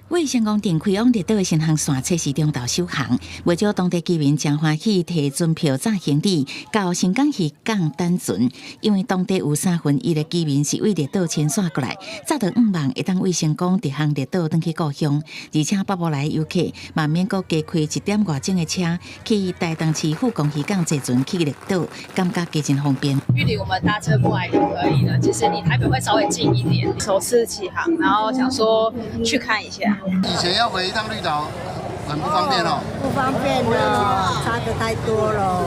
為成功鎮開往綠島的新航線，測試中晝首航，袂少當地居民誠歡喜提船票載行李到新港漁港等船，因為當地有三分一的居民是為綠島遷徙過來，早就向望會當為成功直航綠島轉去故鄉，而且北部來遊客嘛免閣加開一點外鐘的車去台東市富岡漁港坐船去綠島，感覺加真方便。距離我們搭車過來就可以了，其實離台北會稍微近一點。首次啟航，然後想說去看一下。以前要回一趟綠島，很不方便哦。不方便了，差得太多了。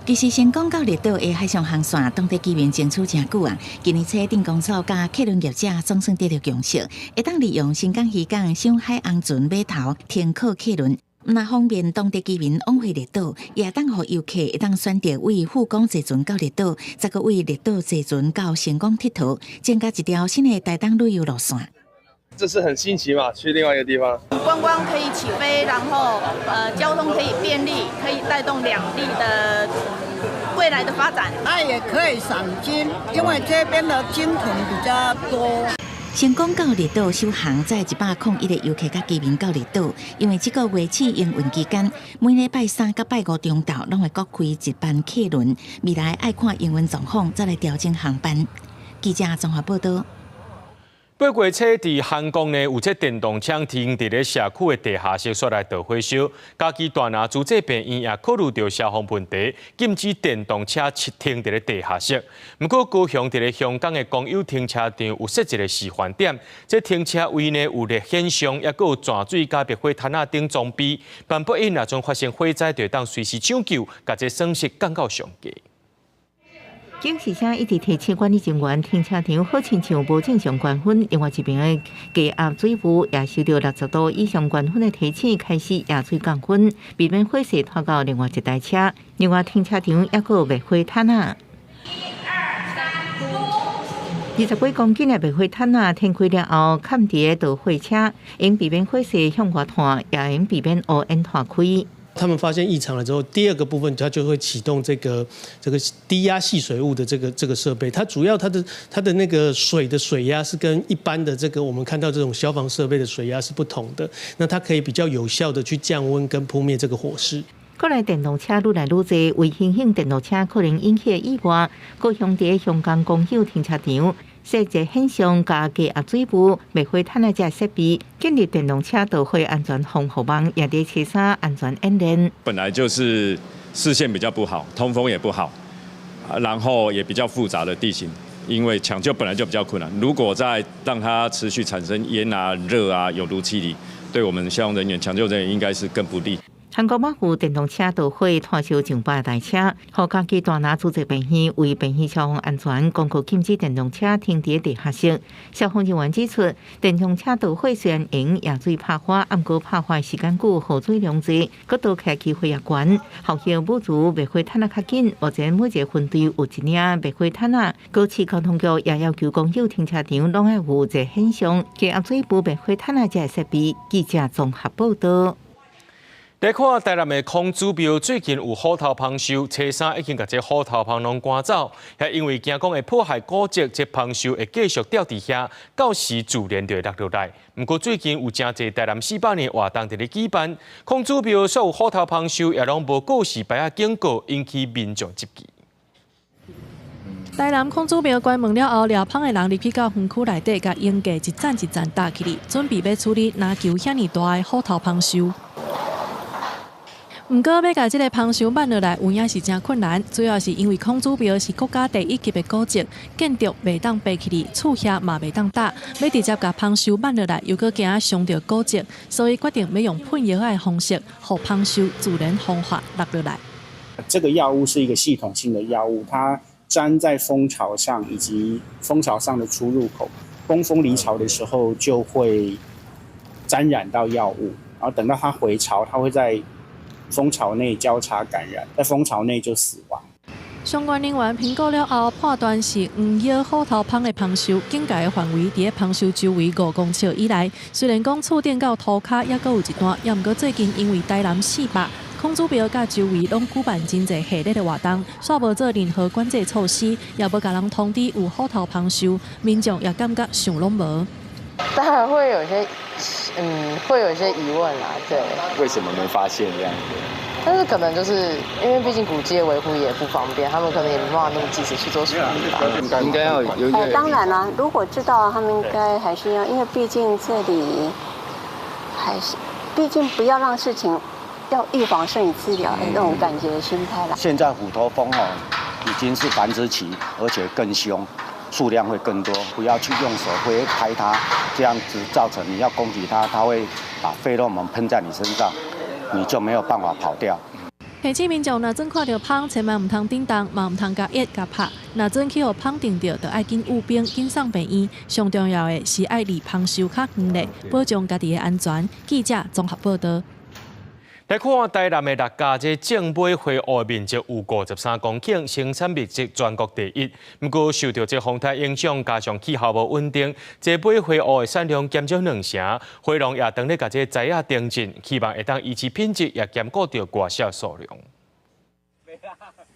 其實成功到綠島的海上航線，當地居民爭取誠久啊。今年初鎮公所佮客運業者總算得著共識，會當利用新港漁港上海紅船碼頭停靠客輪，毋但方便當地居民往回綠島，也當予遊客會當選擇為富岡坐船到綠島，再閣為綠島坐船到成功𨑨迌，增加一條新的台東旅遊路線。這是很新奇嘛，去另外一個地方。觀光可以起飛，然後交通可以便利，可以帶動兩地的未來的發展。那也可以賞鯨，因為這邊的鯨豚比較多。成功到綠島首航，載101個遊客佮居民到綠島，因為這個月試營運期間，每禮拜三佮拜五中晝攏會各開一班客輪。未來愛看營運狀況，再來調整航班。記者綜合報道。八月初佇韓國呢，有這電動車停佇咧社區的地下室，煞來著火燒。家己大拿主這病院也考慮著消防問題，禁止電動車停佇咧地下室。毋過高雄佇咧香港的公有停車場有設一个示範點，這停車位呢有熱顯像，抑閣有泉水佮滅火毯仔等裝備，萬不一若陣發生火災，就會當隨時搶救，共這損失降到上低。警示聲一直提醒管理人員，停車場好親像無正常關分。另外一邊的低壓水霧也受到60度以上高溫的提醒，開始壓水降溫，避免火勢拖到另外一台車。另外停車場猶閣有滅火毯仔。20幾公斤的滅火毯仔，天開了後，崁佇咧導火車，用避免火勢向外竄，也用避免烏煙竄開。他們發現異常了之後，第二個部分，它就會啟動這個低壓細水霧的這個設備。它主要它的那個水的水壓是跟一般的這個我們看到這種消防設備的水壓是不同的。那它可以比較有效的去降溫跟撲滅這個火勢。過來電動車愈來愈濟，危險性電動車可能引起的意外，高雄佇鄉港公有停車場設置顯像佮低壓水霧滅火毯仔這設備，建立電動車導火安全防護網，也佇初三安全演練。本來就是視線比較不好，通風也不好，然後也比較複雜的地形，因為搶救本來就比較困難。如果再讓它持續產生煙啊、熱啊、有毒氣體，對我們消防人員、搶救人員應該是更不利。韓國馬有電動車導火拖燒上百台車，予家己大拿組織病院為病院消防安全公告禁止電動車停佇地下室。消防人員指出，電動車導火雖然會用水拍火，毋過拍火時間久，雨水量濟，閣導起機會也懸。後續補助滅火毯仔較緊，目前每一個分隊有一領滅火毯仔。高市交通局也要求公有停車場攏愛有熱顯像、低壓水霧滅火毯仔這個設備。記者綜合報道。來看台南的孔子廟最近有虎頭蜂獸，初三已經共這虎頭蜂攏趕走，也因為驚講會破壞古蹟，這蜂獸會繼續吊佇遐，到時自然就會落落來。毋過最近有誠濟台南400年活動佇咧舉辦，孔子廟所有虎頭蜂獸也攏無告示牌仔警告，引起民眾質疑。台南孔子廟關門了後，掠蜂的人入去到園區內底，共鷹架一層一層搭起來，準備欲處理籃球遐爾大的虎頭蜂獸。毋過，欲共這个蜂獸挽落來，有影是誠困難。主要是因為孔子廟是國家第一級的古蹟，建築袂當爬起來，厝遐嘛袂當搭。欲直接共蜂獸挽落來，又閣驚傷著古蹟，所以決定欲用噴藥仔的方式，予蜂獸自然風化落落來。這個藥物是一個系統性的藥物，它粘在蜂巢上以及蜂巢上的出入口，工蜂離巢的時候就會沾染到藥物，然後等到它回巢，它會在蜂巢內交叉感染，在蜂巢內就死亡。相關人員評估了後，判斷是黃腰虎頭蜂的蜂獸，警戒的範圍佇咧蜂獸周圍5公尺以內。雖然講厝頂到塗跤猶閣有一段，猶毋過最近因為台南400孔子廟佮周圍攏舉辦真濟系列的活動，煞無做任何管制措施，也無共人通知有虎頭蜂獸，民眾也感覺想攏無。當然會有些，會有一些疑問啦，對。為什麼沒發現這樣子？但是可能就是因為畢竟古蹟的維護也不方便，他們可能也沒辦法那麼及時去做處理吧。應該要有。當然啦，如果知道，他們應該還是要，因為畢竟這裡還是，畢竟不要讓事情要預防勝於治療的那種感覺心態啦。現在虎頭蜂哦，已經是繁殖期，而且更兇。數量會更多，不要去用手揮拍它，這樣子造成你要攻擊它，它會把費洛蒙噴在你身上，你就沒有辦法跑掉。提醒民眾，若準看著蜂，千萬毋通振動，嘛毋通共壓共拍。若準去予蜂叮著，就愛緊捂冰，緊送病院。上重要的是愛離蜂獸較遠咧，保障家己的安全。記者綜合報道。來看台南的六甲，這種買花芋面積有53公頃，生產面積全國第一。毋過受著這風颱影響，加上氣候無穩定，這買花芋的產量減少兩成。花農也當咧共這栽仔定植，希望會當維持品質，也兼顧著外銷數量。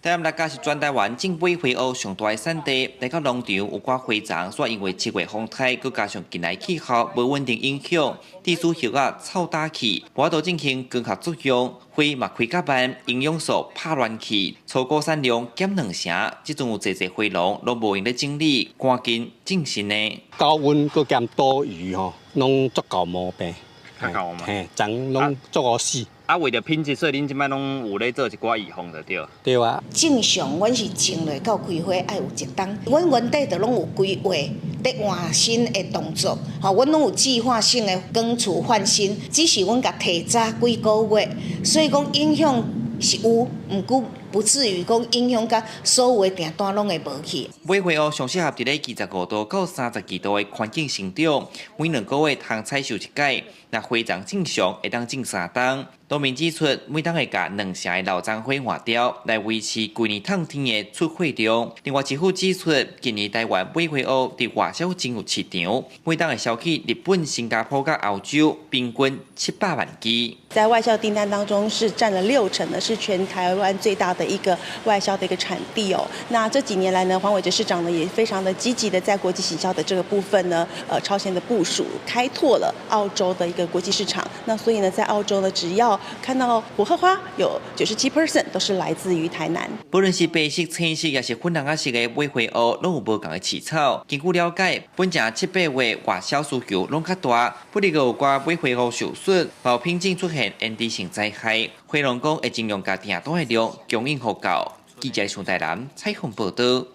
台南六甲是全台灣種買花芋上大的產地，來到農場有寡花叢，煞因為7月風颱，閣加上近來氣候無穩定影響，致使葉仔臭焦去，無法度進行光合作用，花嘛開較慢，營養素拍亂去，初估產量減兩成。這陣有濟濟花農攏無閒咧整理，趕緊種新的。高溫閣兼多雨吼，攏足夠毛病。較夠嘛？嘿，長攏足予死。啊，為著品質，所以恁這擺攏有咧做一寡預防就對。對啊。正常，阮是種落到開花愛有一冬，阮原底就攏有規劃咧換新的動作，吼，阮攏有計劃性的更除換新，只是阮共提早幾個月，所以講影響是有，毋過不至於講影響到所有的訂單攏會無去。買花芋上適合佇咧25度到32度的環境生長，每2個月通採收一擺。若花叢正常，會當種三冬。農民指出，每冬會共2成的老欉花換掉，來維持規年透天的出貨量。另外，政府指出，近年台灣買花芋佇外銷真有市場，每冬會銷去日本、新加坡佮歐洲，平均700萬支。在外銷訂單當中是佔了6成的，是全台灣最大的一個外銷的一個產地哦。那這幾年來呢，黃偉哲市長呢也非常的積極的在國際行銷的這個部分呢，超前的部署，開拓了澳洲的一個國際市場。那所以呢，在澳洲呢，只要看到薄荷花，有97% 都是來自於台南。不論是白色、青色，抑是粉紅仔色的買花芋，攏有無仝的市場。根據了解，本前7、8月外銷需求攏較大，不過有寡買花芋受損，包品種出現延遲性災害。花農講會盡量共訂單的量供應予夠。記者上台南採訪報導。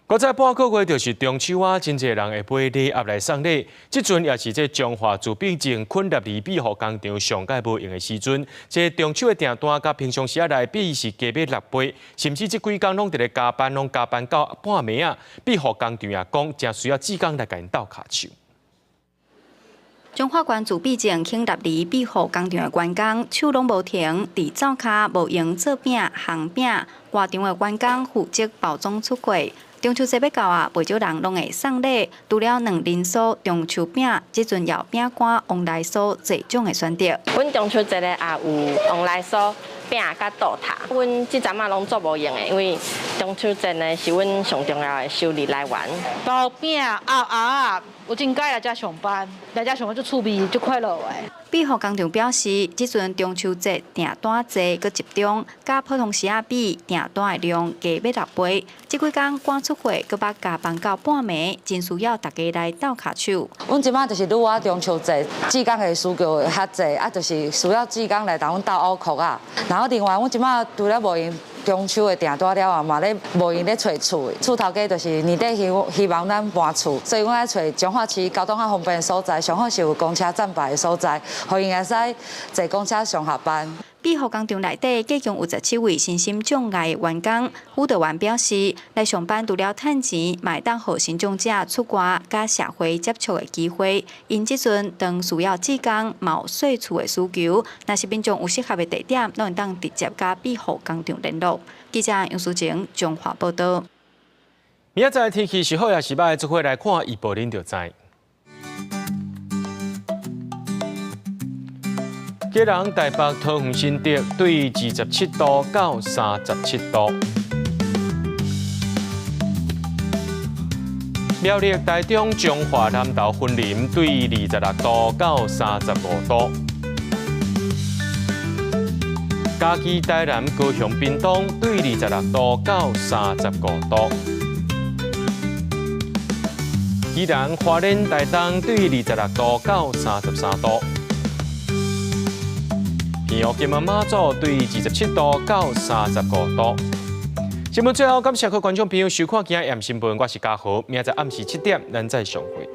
閣再半個月就是中秋啊，真濟人會買禮盒來送禮。這陣也是這彰化自閉症墾立里庇護工廠上蓋無閒的時陣。這中秋的訂單佮平常時仔來比是加碼6倍，甚至這幾工攏佇咧加班，攏加班到半暝仔。庇護工廠也講，誠需要志工來共𪜶鬥跤手。彰化縣自閉症肯納里庇護工廠的員工手攏無停，佇灶跤無閒做餅、烘餅，外場的員工負責包裝出貨。中秋節欲到啊，袂少人攏會送禮。除了卵仁酥、中秋餅，這陣也有餅乾、旺來酥濟種的選擇。阮中秋節咧也有旺來酥餅佮豆塔。阮這陣仔攏做無閒的，因為中秋節呢是阮上重要的收入來源。包餅、鴨鴨，有真擺來遮上班，來遮上班足趣味、足快樂的。庇護工廠表示，這陣中秋節訂單濟，閣集中，佮普通時仔比，訂單的量加碼6倍。這幾工趕出貨，閣捌加班到半暝，真需要大家來鬥跤手。阮這擺就是拄仔中秋節，志工的需求會較濟，啊，就是需要志工來同阮鬥烏殼仔。然後另外，阮這擺除了無閒中秋的訂單了後，嘛咧無閒咧揣厝，厝頭家就是年底希望咱搬厝，所以阮愛揣彰化市交通較方便的所在，上好是有公車站牌的所在，予𪜶會使坐公車上下班。庇護工廠內底，計共有17位身心障礙的員工。輔導員表示，來上班除了趁錢，嘛會當予身障者出外佮社會接觸的機會。𪜶這陣當需要志工，嘛有稅厝的需求，若是民眾有適合的地點，攏會當直接佮庇護工廠聯絡。記者楊淑晴彰化報導。明仔載天氣是好抑是䆀，做伙來看預報，恁就知。基隆、台北、桃園、新竹對27度到37度。苗栗、台中、彰化、南投、雲林對26度到35度。嘉義、台南、高雄、屏東對26度到35度。宜蘭、花蓮、台東對26度到33度。澎湖、金門、馬祖對27度到35度。新聞最後，感謝各位觀眾朋友收看今日新聞，我是嘉豪，明仔載暗時7點，咱再相會。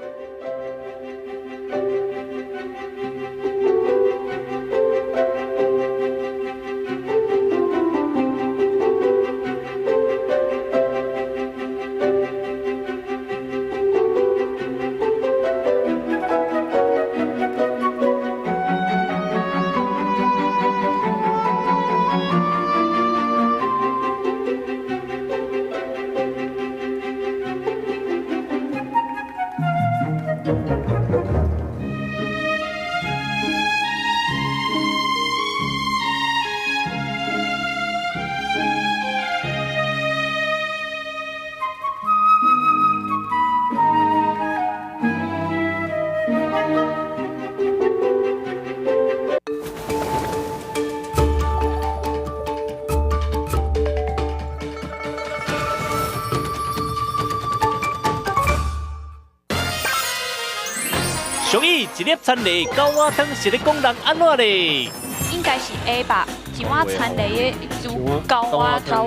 俗语一粒田螺九碗汤，是咧讲人按怎咧？应该是 A 吧，一碗田螺的煮九碗汤。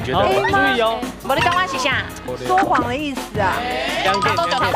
注意哦，无你感觉是啥？说谎的意思啊。